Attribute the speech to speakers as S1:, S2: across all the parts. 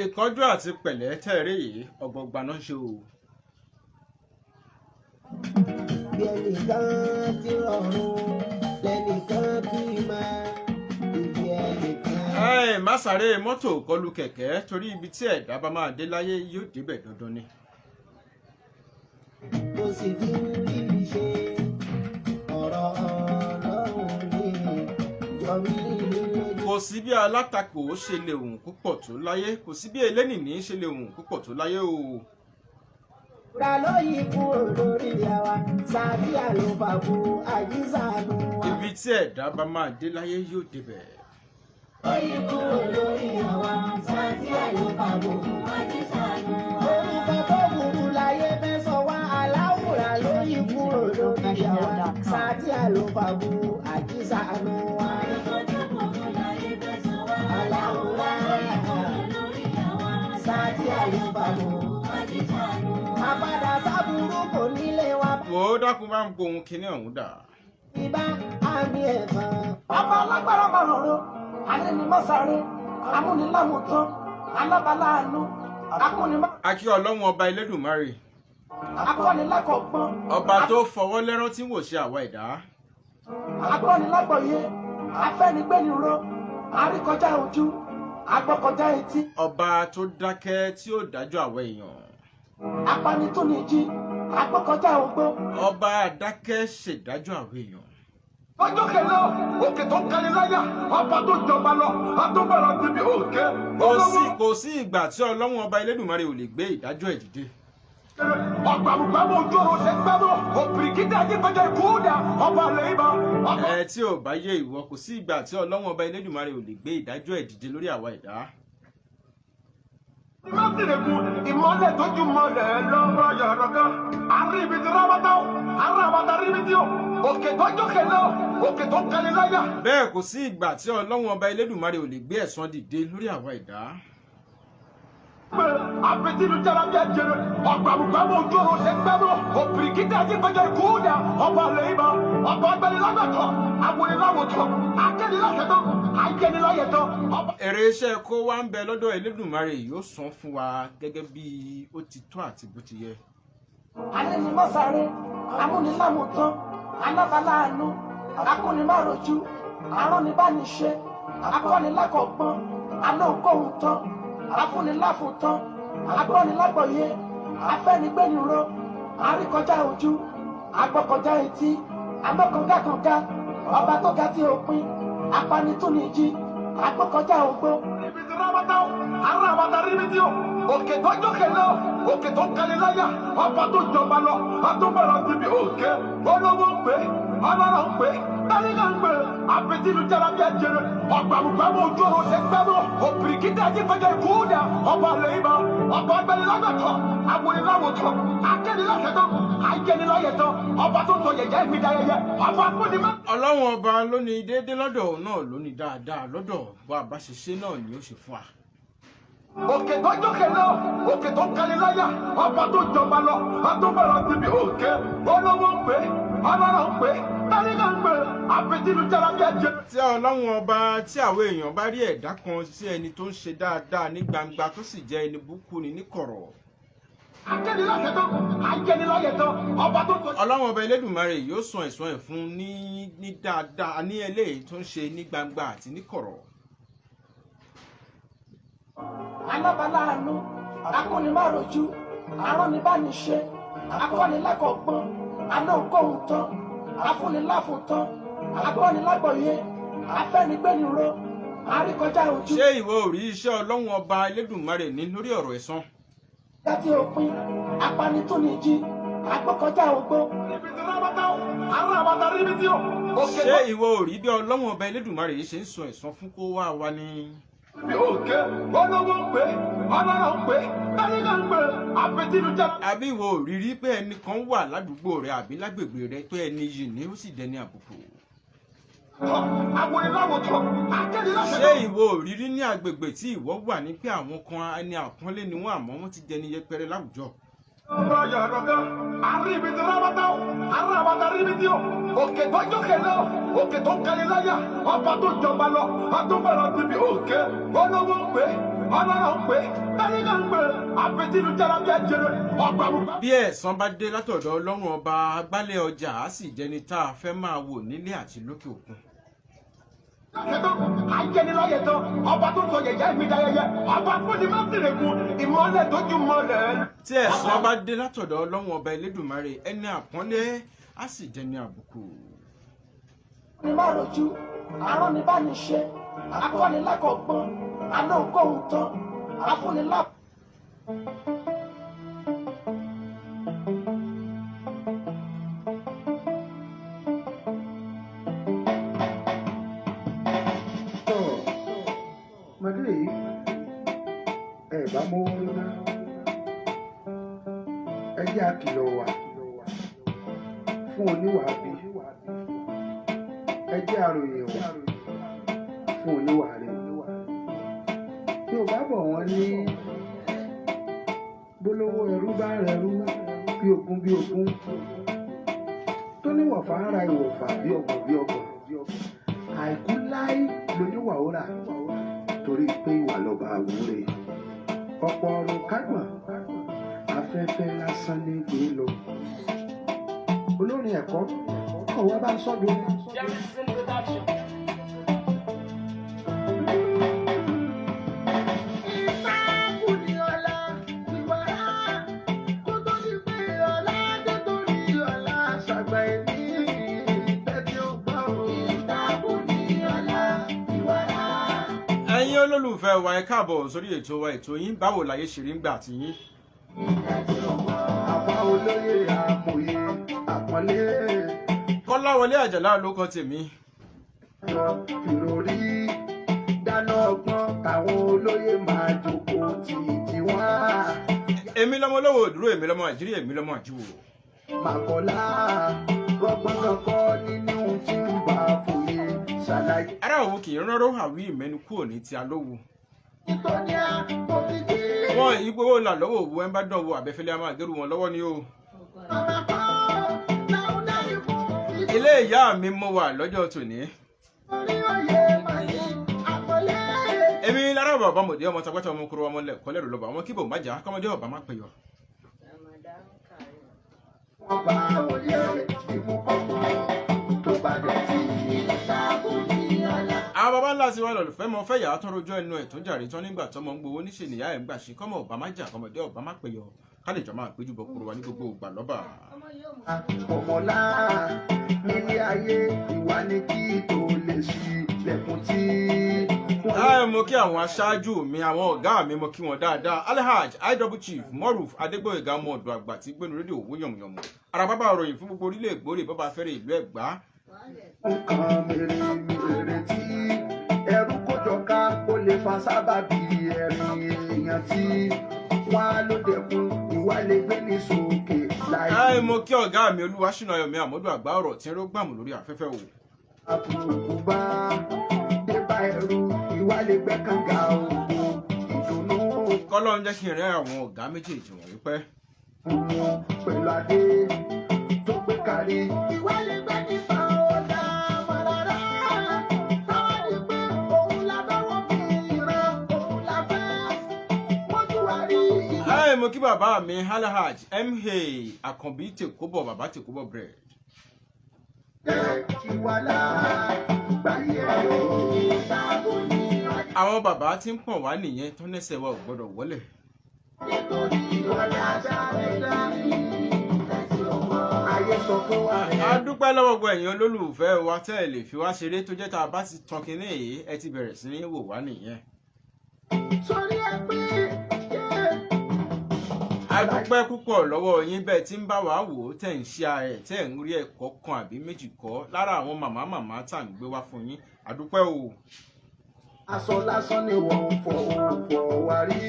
S1: Ìkánjú àti pẹ̀lẹ́ tẹ̀rí yìí, ọ̀gbọ̀gba náà ṣe o.
S2: Bí ẹnìkan ti rọrùn lẹ́nìkan bí máa ibi ẹnìkan.
S1: Ẹ má sáré mọ́tò kọlu kẹ̀kẹ́, torí ibi tí ẹ̀dá bá máa dé láyé, yóò débẹ̀ dandan ni.
S2: Mo sì fi ń rí ṣe ọ̀rọ̀ Ọlọ́run ní jọ mí lójú.
S1: Kò sí bí alátakò ṣe lè hùn púpọ̀ tó láyé, kò sí bí elénìní ṣe lè hùn púpọ̀ tó láyé o.
S2: Ra lóyìn kúrò lórí àwa sàbíà ló fàbù àjíṣàánú wa.
S1: Ibi tí ẹ̀dá bá máa dé láyé, yóò débẹ̀.
S2: Lóyìn kúrò lórí àwa sàbíà ló fàbù àjíṣàánú wa. Orúkọ tó burú láyé fẹ́ sọ wá, aláwùrà lóyìn kúrò lórí àwa sàbíà ló fàbù àjíṣàánú wa. Aláwùrà sàbíà ló fàbù. Àpadà sábúrú kò nílé wa.
S1: Wò ó, dákun, bá ń pohun kinní ọ̀hún dà.
S2: Ibà àmì ẹ̀fọn.
S3: Ọba alágbára márùnún, alẹ́nimọ́sáré, amúnilámùtán, alábàláàánú, akúnimá,
S1: Akí Ọlọ́run Ọba Elédùmarè,
S3: akọ́nilákọ̀ọ́gbọ́n,
S1: ọba tó fọwọ́ lẹ́rán tí wò ṣe àwa ẹ̀dá.
S3: agbọ́nilágbọ̀yé, afẹ́nigbéniró, àríkọjá ojú, agbọ́kọjá etí,
S1: Ọba tó dákẹ́ tí ó dájọ́ àwa èèyàn.
S3: apanitúnijì, agbọ́kọjá ogbó.
S1: Ọba dákẹ́ ṣèdájọ́ àwa èèyàn.
S4: Ọjọ́ kẹlẹ́ òkè tó kẹlẹ́ láyà, ọba tó jọba lọ, àtúbọ̀rọ̀ síbi òkè.
S1: Kò sí ìgbà tí Ọlọ́run Ọba Elédùmarè ò lè gbé ìdájọ́ ẹ̀ dìde.
S4: Ọgbàmùgbàmù ojú ọ̀run ṣe gbẹ́mọ̀, òpìrìkìtì ayé kọjá ìkúdà, ọba àlẹ́ ibà.
S1: Ẹ tí ò bá yé ìwọ, kò sí ìgbà tí Ọlọ́run Ọba Elédùmarè ò lè gbé ìdájọ́ ẹ̀ dìde lórí àwa ẹ̀dá.
S4: Ìmọ̀sìrègùn ìmọ̀lẹ̀ tó ju mọ̀lẹ̀ lọ́wọ́ yọ̀rọ̀ kan. Àríbi tí rábátá, àràbàtà ríbi tí ó. Òkè tó jókè lọ, òkè tó kẹlẹ́ láyà.
S1: Bẹ́ẹ̀, kò sí ìgbà tí Ọlọ́run Ọba Elédùmarè ò lè gbé ẹ̀san dìde lórí àwa ẹ̀dá.
S4: Pé àpètìlú jára bí ẹjẹrẹ, ọgbàmùgbàmù ojú ọ̀run ṣe gbẹ́mọ̀, òpìrìkìtì ayé kọjá ìkúdà, ọba àlẹ́ ibà, ọba agbẹnilágbàtọ̀, awoniláwòtọ̀, akẹ́niláṣẹ́tọ̀, ayẹniláyẹtọ̀, ọba.
S1: Èrè iṣẹ́ kó wá ń bẹ lọ́dọ̀ Elédùmarè, yóò san fún wa gẹ́gẹ́ bí ó ti tọ́ àti bó ti yẹ.
S3: Alẹ́nimọ́sáré, amúnilámùtán, alábàláàánú, akúnimárojú, aránibániṣe, akọ́nilákọ̀ọ́gbọ́n, alóòkóhun tán, afúniláfúntán, agbọ́nilágbọ̀yé, afẹ́nigbéniró, àríkọjá ojú, agbọ́kọjá etí, amọ́kàngákànga, ọba tó ga tí ó pin, apanitúnijì, agbọ́kọjá ogbó.
S4: Ibi tí rábátá, àràbàtà ríbi tí ó. Òkè tó jókè lọ, òkè tó kẹlẹ́ láyà, ọba tó jọba lọ, àtúbọ̀rọ̀ síbi òkè. Olówó ń pè, ọlọ́rọ̀ ń pè, tálíkà ń pè, àpètìlú jára bí ẹjẹrẹ, ọgbàmùgbàmù ojú ọ̀run ṣe gbẹ́mọ̀, òpìrìkìtì ayé kọjá ìkúdà, ọba àlẹ́ ibà, ọba agbẹnilágbàtọ̀, awoniláwòtọ̀, akẹ́niláṣẹ́tọ̀, ayẹniláyẹtọ̀, ọba tó sọ yẹ̀yẹ́ mi dayẹyẹ, ọba afúnimá.
S1: Ọlọ́run Ọba ló ní déédéé lọ́dọ̀, òun náà ló ní dáadáa lọ́dọ̀. Bó a bá ṣe ṣe náà ni ó ṣe fún wa.
S4: Òkè tó jókè lọ, òkè tó kẹlẹ́ láyà, ọba tó jọba lọ, àtúbọ̀rọ̀ síbi òkè. Olówó ń pè, ọlọ́rọ̀ ń pè, tálíkà ń pè, àpètìlú jára bí ẹjẹrẹ.
S1: Tí Ọlọ́run Ọba, tí àwọn èèyàn bá rí ẹ̀dá kan sí ẹni tó ń ṣe dáadáa ní gbangba, tó sì jẹ́ ẹni búkú ni ní kọ̀rọ̀,
S4: Akẹ́niláṣẹ́tọ̀, ayẹniláyẹtọ̀, ọba tó sọ.
S1: Ọlọ́run Ọba Elédùmarè yóò san ẹ̀san ẹ̀ fún ní dáadáa ní eléyìí tó ń ṣe ní gbangba àti ní kọ̀rọ̀.
S3: Alábàláàánú, akúnimárojú, aránibániṣe, akọ́nilákọ̀ọ́gbọ́n, alóòkóhun tán, afúniláfúntán, agbọ́nilágbọ̀yé, afẹ́nigbéniró, àríkọjá ojú,
S1: Ṣé ìwọ ò rí iṣẹ́ Ọlọ́run Ọba Elédùmarè ní lórí ọ̀rọ̀ ẹ̀san?
S3: Gàtí òpin, apanitúnijì, agbọ́kọjá ogbó.
S4: Ibi tí rábátá, àràbàtà ríbi tí ó. Òkè
S1: Ṣé ìwọ ò rí bí Ọlọ́run Ọba Elédùmarè ṣe ń san ẹ̀san fún kó wá wa ni?
S4: Síbi òkè. Olówó ń pè, ọlọ́rọ̀ ń pè, tálíkà ń pè, àpètìlú jára.
S1: Àbí ìwọ ò rí rí pé ẹnìkan wà ládùúgbò rẹ àbí lágbègbè rẹ tó ẹni yìí ní, ó sì dẹni àbùkù?
S4: Awoniláwòtọ̀, akẹ́niláṣẹ́tọ̀.
S1: Ṣé ìwọ ò rí rí ní àgbègbè tí ìwọ wà ní pé àwọn kan, ẹni àpọ́nlé ni wọ́n, àmọ́ wọ́n ti dẹni yẹpẹrẹ láwùjọ?
S4: Ọba yọ̀rọ̀ kan, àríbi tí rábátá, àràbàtà ríbi tí ó. Òkè tó jókè lọ, òkè tó kẹlẹ́ láyà, ọba tó jọba lọ, àtúbọ̀rọ̀ síbi òkè. Olówó ń pè, Ọlọ́run ń pè, tálíkà ń pè, àpètínú jára bí ajere, ọgbà gbogbo.
S1: Bí ẹ̀san bá dé látọ̀dọ̀ Ọlọ́run Ọba, agbálẹ̀ ọjà á sì jẹni tá a fẹ́ máa wò nílé àti lókè òkun.
S4: Ajẹniláyẹtọ, ọba tó sọ yẹyẹ mi dayẹyẹ, ọba fúnni má sì rè kun, ìmọ́lẹ̀ tó ju mọ́lẹ̀.
S1: Tí ẹ̀san bá dé látọ̀dọ̀ Ọlọ́run Ọba Elédùmarè, ẹni àpọ́nlé á sì jẹni àbùkù.
S3: Ní má rojú aránibániṣe akọ́nilákọ̀ọ́gbọ́n alóńkóhun tán afúnilá.
S5: Ọmọdé yìí, ẹ bá mówó lọ́nà, ẹ jẹ́ àkìlọ̀ wà fún oníwà bí, ẹ jẹ́ àròyìn wà fún oníwà rẹ̀. Bí o bá bọ̀ wọ́n ní gbólówó, ẹrú bá rẹrú bí ogún bí ogún, tó níwọ̀fà ń ra ìwọ̀fà bí ọgbọ̀n bí ọgbọ̀n, àìkú láí lóníwà ó rà, torí pé ìwà lọ́ba àwúre. Ọ̀pọ̀ ọ̀rọ̀ kágbọ̀n, afẹ́fẹ́ lásán ní gbé lọ. Olórin ẹ̀kọ́ ọ̀wá bá ń sọ́dọ̀.
S2: Ìfákùnì ọ̀la ìwàrà kó tó di pé ọ̀la dé, torí ọ̀la ṣàgbà ẹ̀mí tẹ́tí ó gbọ́ o. Ìfákùnì ọ̀la ìwàrà.
S1: Ẹ̀yin olólùfẹ́ wa, ẹ káàbọ̀ sórí ètò wa, ètò yín, Báwo Láyé Ṣe Rí Ńgbà tí yín.
S5: Àwa olóyè amòye àpọ́nlé.
S1: Kọ́láwọlé Àjàlá ló kọ tèmi.
S5: Fìròrí dáná ọgbọ́n táwọn olóyè máa jókòó tì tí wọ́n.
S1: Èmi lọmọ olówó òdúró, èmi lọmọ àjírí, èmi lọmọ àjíwò.
S5: Màkọ́lá rọgbọ́n kankan nínú tí ń bá fòye ṣàlàyé.
S1: Ará òun kì í ránró àwí ìmẹ́nu kúrò ní ti alówó.
S2: Ìtọ́ni àkọ́kíkí.
S1: Wọn ìgbowó là lọ́wọ́ òwú, ẹ̀ ń bá dánwò àbẹ́fẹ́lẹ́, a máa gẹ́rù wọn lọ́wọ́ ni o.
S2: Bàbá kọ́ náà ikú.
S1: Ilé ìyá mi mo wà lọ́jọ́ tòní.
S2: Ìtorí òye màní àpọ́nlé.
S1: Èmi lára bàbá mòdì, ọmọ tagbátá, ọmọ kúrò, ọmọ lẹ̀kọ́ lẹ́rù lọ́ba, ọmọ kíbò májà kọ́mọdé ọba má pẹ̀yọ.
S5: Wọ́n bá òye ìmú ọgbọ́n tó bá dé tí.
S2: Ìfákùnì ọ̀la.
S1: Àwọn baba ńlá ti wá lọ́lùfẹ́ mọ fẹ́ yàrá tọrọ ojú ẹnu ẹ̀ tó ń jàre tán nígbà tọmọ ń gbowó níṣẹ́ nìyá ẹ̀ ń gbà ṣe kọ́mọ ọba má jà, kọ́mọdé ọba má pẹ̀yọ, ká lè jọ máa péjú bọ kúrò wa ní gbogbo ìgbà lọ́ba.
S5: Ọmọlá nílé ayé, ìwà ni kí tó lè ṣí lẹ̀kùn tí wọ́n
S1: Ẹ mo kí àwọn aṣáájú mi, àwọn ọ̀gá mi, mo kí wọn dáadáa. Alhaj Iw Chief Moruf Adégbòyèga, ọmọ ọ̀dọ̀ àgbà tí gbénu rédíò owó yànmùyànmù, ara bàbá òròyìn fún gbogbo orílẹ̀ ègbórè, bàbá fẹ́rẹ̀ ìlú Ẹ̀gbá.
S5: Nǹkan mèremère tí ẹrú kójọ ká, ó lè fa sábàbí ẹ̀rín èèyàn tí wọ́n á ló dẹkùn, ìwà lè gbé ní sókè láì.
S1: Ẹ mo kí ọ̀gá mi Olúwaṣínà Ayọ̀mí Àmọ́dù, àgbà ọ̀rọ̀ tí ń ró gbàmù lórí afẹ́fẹ́ o.
S5: Àbùkù bá dé bá ẹrú, ìwà lè gbẹ́ kànga òògùn ìdùnnú.
S1: Kọ́lọ́run jẹ́ kí n rẹ́ àwọn ọ̀gá méjèèjì wọ̀nyí pẹ́.
S5: Pẹ̀lú adé tó gbé kárí.
S2: Ìwà lè gbé nípa ọ̀dà mọ̀lára. Táwa ní pé òun la báwọn fi ìran òun la fẹ́. Mójú wa rí ìwà.
S1: Ẹ mo kí bàbá mi Alhaj MA Àkànbí Tèkóbọ̀, bàbá Tèkóbọ̀ bread.
S5: Ìwà lágbàáyé ẹ̀rọ.
S2: Ìfákùnì ọ̀la.
S1: Àwọn bàbá tí ń pọ̀n wá nìyẹn, tó nẹ́sẹ̀ wa ò gbọ́dọ̀ wọlé.
S2: Nítorí ọ̀la ṣàwẹ̀dá tẹ̀sí owó.
S5: Ayé sọ fún wa rẹ̀.
S1: A dúpẹ́ lọ́wọ́ gbogbo ẹ̀yin olólùfẹ́ wa tẹ́ ẹ lè fi wá ṣeré, tó jẹ́ tá a bá ti tan kinní yìí, ẹ ti bẹ̀rẹ̀ sí ní wò wá nìyẹn.
S2: Sórí ẹ pé yé.
S1: A dúpẹ́ púpọ̀ lọ́wọ́ yín bẹ́ẹ̀ tí ń bá wa wò ó, tẹ̀ ń ṣe ẹ̀ tẹ̀ ń rí ẹ̀kọ́ kan àbí méjì kọ́ lára àwọn màmá màmá tá à ń gbé wá fún yín. A dúpẹ́ o.
S5: Aṣọ lásán ni wọ́n ń fọ òfò wá rí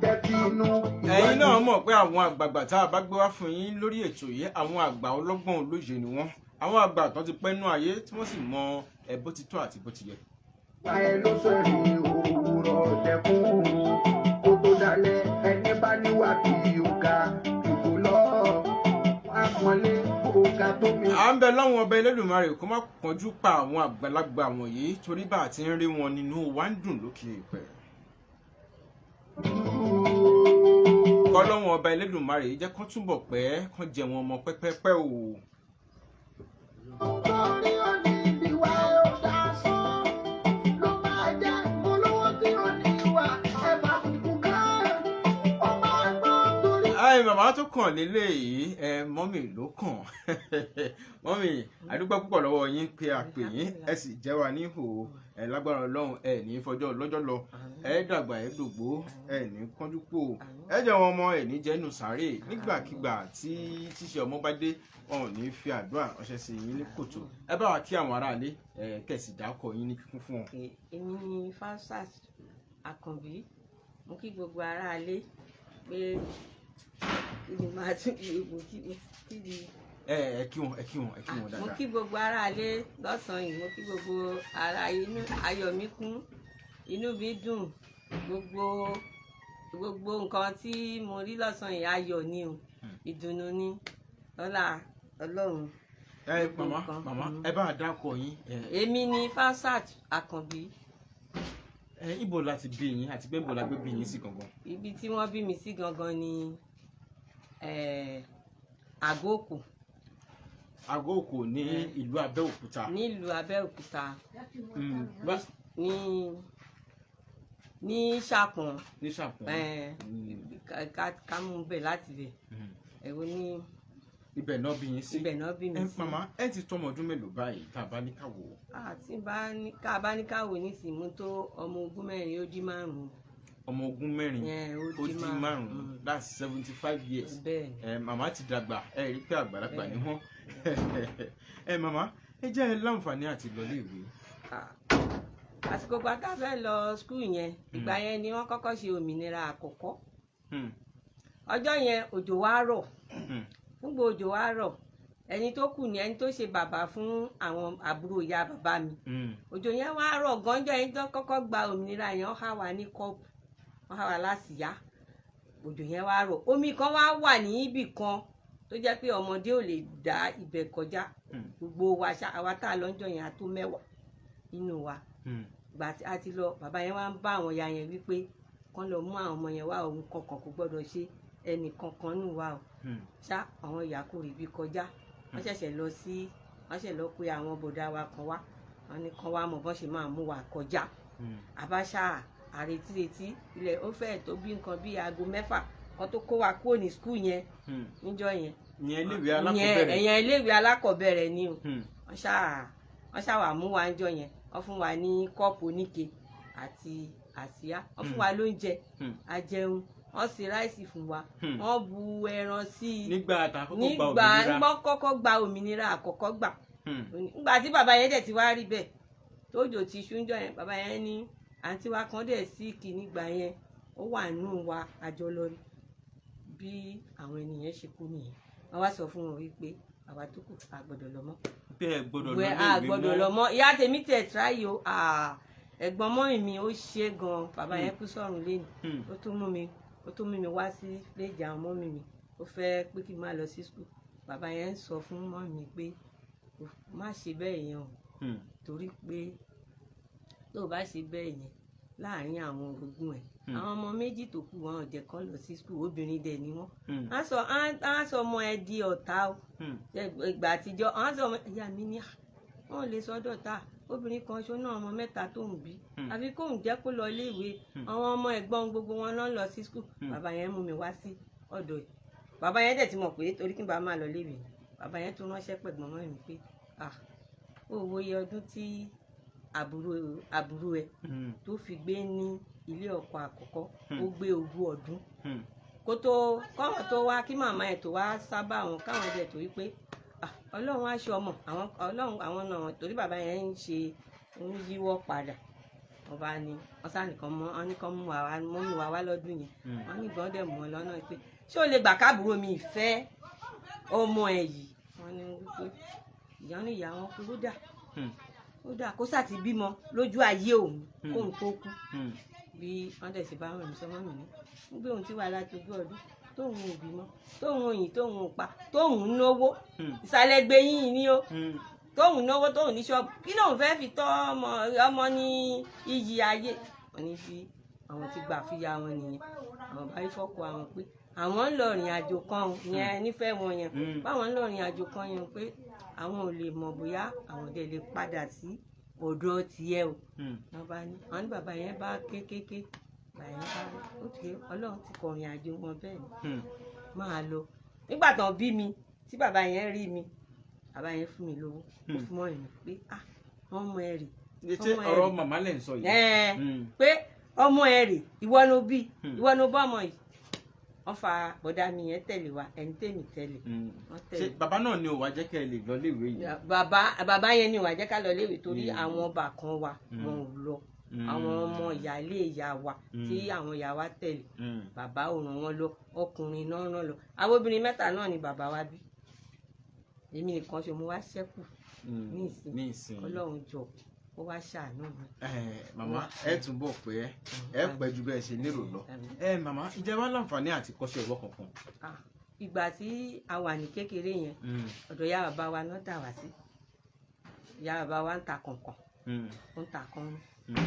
S5: tẹ́tí inú.
S1: Ẹ̀yin náà mọ̀ pé àwọn àgbààgbà tá a bá gbé wá fún yín lórí ètò yìí, àwọn àgbà ọlọ́gbọ́n olóye ni wọ́n, àwọn àgbà tó ti pẹ́ nú ayé, tí wọ́n sì mọ ẹ bó ti tọ́ àti bó ti yẹ.
S5: Ìwà ẹ ló sọ èrè òwúrọ̀ dẹkùn kó tó dalẹ̀. Ẹni bá níwà bí ọ̀gá jùkú lọ, wọ́n á pọ́nlé ọ̀gá tó mi.
S1: À ń bẹ lọ́wọ́n ọba Elédùmarè kó má kánjú pa àwọn àgbàlagbà wọ̀nyí, torí bá a ti ń rí wọn nínú wa ń dùn lókè ìpẹ́. Kọ́lọ́hún ọba Elédùmarè jẹ́ kán túbọ̀ pẹ́, kán jẹ wọn ọmọ pẹ́pẹ́pẹ́ o.
S4: Torí ó ní ibi wa ó dá sán ló máa jẹ́ olówó tí ó ní ìwà ẹ̀bà kúkú kan ó máa gbọ́ torí.
S1: Ai, màmá tó kàn léléyìí, ẹ mọ́mì ló kàn. Mọ́mì, àdúgbò púpọ̀ lọ́wọ́ yín pé a pè yín, ẹ sì jẹ́ wa ní ìhò. Ẹ lágbára Ọlọ́run, ẹ ní fọjọ́ lọ́jọ́ lọ, ẹ dàgbà, ẹ dògbó, ẹ ní kánjú kú o, ẹ jẹ́ wọn ọmọ, ẹ ní jẹ́nu sáré. Nígbàkigbà tí tíṣe ọmọ bá dé, wọn ò ní fi àdúrà ránṣẹ́ sí yín ní kòtò. Ẹ bá wa kí àwọn aráalé, ẹ kẹ̀sì dákọ̀ yín ní kíkún fún wọn.
S6: Okay, èmi ni Fausat Àkànbí. Mo kí gbogbo aráalé pé kí ni máa tún mo kí kí ni.
S1: Ẹ kí wọn, ẹ kí wọn, ẹ kí wọn
S6: Mo
S1: dáadáa.
S6: kí gbogbo aráalé lọ́sàn-án yìí. Mo kí gbogbo ará, inú ayọ̀ mi kún, inú mi dùn. Gbogbo gbogbo nǹkan tí mo rí lọ́sàn-án yìí, ayọ̀ ni o, ìdùnnú ni, lọ́lá Ọlọ́run.
S1: Ẹ màmá,
S6: nǹkan.
S1: Màmá, ẹ bá a dákọ̀ yín.
S6: Èmi ni Fausat Àkànbí.
S1: Ẹ ibo láti bí yín, àti pé ibo la gbé bí yín sí gangan?
S6: Ibi tí wọ́n bí mi sí gangan ni Àgókò.
S1: Àgọ́-Òkò ní ìlú Abẹ́òkúta.
S6: Nílùú Abẹ́òkúta. Ní Ṣàpọ̀n.
S1: Ní Ṣàpọ̀n.
S6: Ká mú bẹ̀ láti bẹ̀ ẹ̀wọ̀n ní.
S1: Ibẹ̀ náà bí yín sí.
S6: Ibẹ̀ náà bí mi
S1: Ẹ
S6: sí.
S1: màmá, ẹ ti tọ́mọ ọdún mélòó báyìí tá a bá ní ká wò ó?
S6: Àti bá ní ká bá ní ká wò nísìnyí, mo tó ọmọ 24.
S1: Ọmọ 24
S6: ó
S1: ó
S6: dín
S1: dín
S6: márùn-ún.
S1: márùn-ún, that's 75 years.
S6: Bẹ́ẹ̀ ni.
S1: Ẹ màmá ti dàgbà, ẹ rí pé àgbàlagbà ni wọ́n. Ẹ màmá, ẹ jẹ́ ẹ láǹfààní àti lọ ilé ìwé?
S6: Ah, àsìkò gba tá a fẹ́ lọ school yẹn, ìgbà yẹn ni wọ́n kọ́kọ́ ṣe òmìnira àkọ́kọ́. Ọjọ́ yẹn òjò wá rọ̀. Nígbà òjò wá rọ̀, ẹni tó kù ní ẹni tó ṣe bàbá fún àwọn àbúrò ìyá bàbá mi. Òjò yẹn wá rọ̀ gánjọ́ yẹn tó kọ́kọ́ gba òmìnira yẹn. Wọ́n há wa ní kọ́ọ̀pù, wọ́n há wa lásìyá. Òjò yẹn wá rọ̀, omi kan wá wà ní ibì kan tó jẹ́ pé ọmọdé ò lè dá ibẹ̀ kọjá. Gbogbo wa ṣá, àwa tá a lọ́jọ́ yẹn, a tó 10 nínú wa. Ìgbà tí a ti lọ, bàbá yẹn wá ń bá àwọn ya yẹn wípé kán lọ mú àwọn ọmọ yẹn wá, òun kankan kò gbọ́dọ̀ ṣe ẹnì kankan nù wa o. Ṣá àwọn ìyá kò rí bí kọjá, wọ́n ṣẹ̀ṣẹ̀ lọ sí, wọ́n ṣẹ̀ lọ pé àwọn bọ̀dá wa kan wá, wọ́n ní kán wá mọ̀ bọ́n ṣe máa mú wa kọjá. Àbáṣà àrètírètí ilẹ̀ ó fẹ́ẹ̀ tó bí nǹkan bí aago 6 kan tó kó wa kúrò ní school yẹn níjọ́ yẹn.
S1: Ìyẹn iléèwé
S6: Ìyẹn
S1: alákọ̀ọ́bẹ̀rẹ̀?
S6: Ẹ̀yẹn iléèwé alákọ̀ọ́bẹ̀rẹ̀ ni o. Wọ́n ṣáà wà mú wa níjọ́ yẹn. Wọ́n fún wa ní kọ́ọ̀pù oníke àti àsíá, wọ́n fún wa lóúnjẹ, a jẹun, wọ́n ṣe rice fún wa, wọ́n bu ẹran sí i.
S1: Nígbà tá a kọ́kọ́ gba
S6: Nígbà
S1: òmìnira.
S6: wọ́n kọ́kọ́ gba òmìnira àkọ́kọ́ gbà. Nígbà tí bàbá yẹn dẹ̀ ti wá rí bẹ́ẹ̀, tójò ti ṣúnjọ́ yẹn, bàbá yẹn ní àǹtí wa kan dẹ̀ sick nígbà yẹn, ó wà nù wa àjọ lọ rí. Bí àwọn ènìyàn ṣe kú nìyẹn. Wọ́n wá sọ fún wọn wípé àwa tó kù, a gbọ́dọ̀ lọ mọ́.
S1: Pé ẹ gbọ́dọ̀ lọ
S6: Wẹ́ a
S1: iléèwé
S6: gbọ́dọ̀
S1: mọ́.
S6: lọ mọ́. Ìyá tèmi tẹ̀ tíráyò, ẹ̀gbọ́n mọ́mì mi, ó ṣe gan. Bàbá yẹn kú sọ̀run lẹ́nu. Ó tún mú mi wá sí léèjì àwọn mọ́mì mi. Ó fẹ́ pé kí n má lọ sí school. Bàbá yẹn ń sọ fún mọ́mì mi pé má ṣe bẹ́ẹ̀ yẹn o, torí pé tó o bá ṣe bẹ́ẹ̀ yẹn láàárín àwọn orogún ẹ̀, àwọn ọmọ méjì tó kù, wọn ò jẹ́ kán lọ sí school, obìnrin dẹ̀ ni wọ́n. Á sọ ọmọ ẹ di ọ̀tá o. Ìgbà àtijọ́, á sọ ọmọ ìyá mi ní, "Ah, wọn ò lè sọ dọ̀tá, obìnrin kan ṣo náà, ọmọ mẹ́ta tó ń bí, àfi kóun jẹ́ kó lọ iléèwé." Àwọn ọmọ ẹ̀gbọ́n gbogbo wọn náà lọ sí school. Bàbá yẹn mú mi wá sí ọ̀dọ̀ ẹ̀. Bàbá yẹn dẹ̀ ti mọ̀ pé torí kí n bá máa lọ iléèwé ni. Bàbá yẹn tún ránṣẹ́ pẹ̀gbọ́n mọ́ mi pé, ah, ó wo iye ọdún tí àbúrò ẹ̀ tó fi gbé ní ilé ọkọ àkọ́kọ́, ó gbé 20 ọdún kó tó kọ́wọn tó wá kí màmá ẹ̀ tó wá sábà wọn káwọn jẹ, torí pé, ah, Ọlọ́run aṣọ ọmọ àwọn, Ọlọ́run àwọn náà, torí bàbá yẹn ń ṣe ń yíwọ́ padà. Wọ́n bá ní wọ́n sá nìkan mọ́, wọ́n ní kán mú wa wá, mú wa wá lọ́dún yẹn. Wọ́n ní gbọ́n dẹ̀ mú ọ lọ́nà pé ṣé o lè gbà káàbúrò mi ìfẹ́ ọmọ ẹ̀ yìí? Wọ́n ní wípé ìyá ní ìyá wọn pé ó dà, ó dà, kó sà ti bímọ lójú ayé òun kóun tó kú. Bí wọ́n dẹ̀ ṣe bá wọn mi sọ mọ́ mi ní ń gbé ohun tí wàhálà tó gbé ọdún tóun ò bímọ, tóun òyìn, tóun ò pa, tóun ń náwó ìsàlẹ̀ gbẹ̀yìn ni ó, tóun náwó, tóun ní ṣọ́ọ̀bù, kí lóun fẹ́ fi tọ́ ọmọ ọmọ ní iyì ayé? Wọ́n ní bí Àwọn ti gbà fìyà wọn nìyẹn. Àwọn bá rí fọ́kọ àwọn pé àwọn ń lọ ìrìn àjò kan o, yẹn nífẹ̀ẹ́ wọn yẹn, báwọn ń lọ ìrìn àjò kan yẹn pé àwọn ò lè mọ̀ bóyá àwọn dẹ̀ lè padà sí ọ̀dọ̀ tiẹ̀ o. Wọ́n bá ní, àwọn ní bàbá yẹn bá kékeré, bàbá yẹn bá ó ti Ọlọ́run ti kọrin àjò wọn bẹ́ẹ̀ ni. Máa lọ. Nígbà tán bí mi, tí bàbá yẹn rí mi, bàbá yẹn fún mi lówó, ó fún mọ́ mi pé, ah, ọmọ ẹ rè.
S1: Ṣé ọ̀rọ̀ màmá lẹ̀ ń sọ yìí?
S6: Pé ọmọ ẹ rè, ìwọ ló bí, ìwọ ló bọ́ ọmọ yìí. Wọ́n fa bọ̀dá mi yẹn tẹ̀lé wa, ẹni tèmi tẹ̀lé. Wọ́n tẹ̀lé.
S1: Ṣé bàbá náà ni ò wá jẹ́ kẹ́ ẹ lè lọ léèwé yìí?
S6: Bàbá yẹn ni ò wá jẹ́ ká lọ léèwé torí àwọn ọba kan wa wọn ò lọ. Àwọn ọmọ ìyáálé ìyá wa tí àwọn ìyá wa tẹ̀lé, bàbá ò ràn wọ́n lọ, ọkùnrin náà ràn lọ. Àwọn obìnrin mẹ́ta náà ni bàbá wa bí. Èmi nìkan ṣe mo wá ṣẹ́kù ní ìsìn. Ọlọ́run jọ ó wá ṣàánú mi.
S1: Màmá, ẹ túbọ̀ pẹ́, ẹ pẹ́ ju bẹ́ẹ̀ ṣe lérò lọ. Màmá, ǹjẹ́ wàá láǹfààní àti kọ́ṣẹ́ ọwọ́ kankan?
S6: Ìgbà tí a wà ní kékeré yẹn, ọ̀dọ̀ ìyá bàbá wa náà dà wá sí. Ìyá bàbá wa ń ta kọ̀ǹkọ̀n, ó ń ta kọ́rún,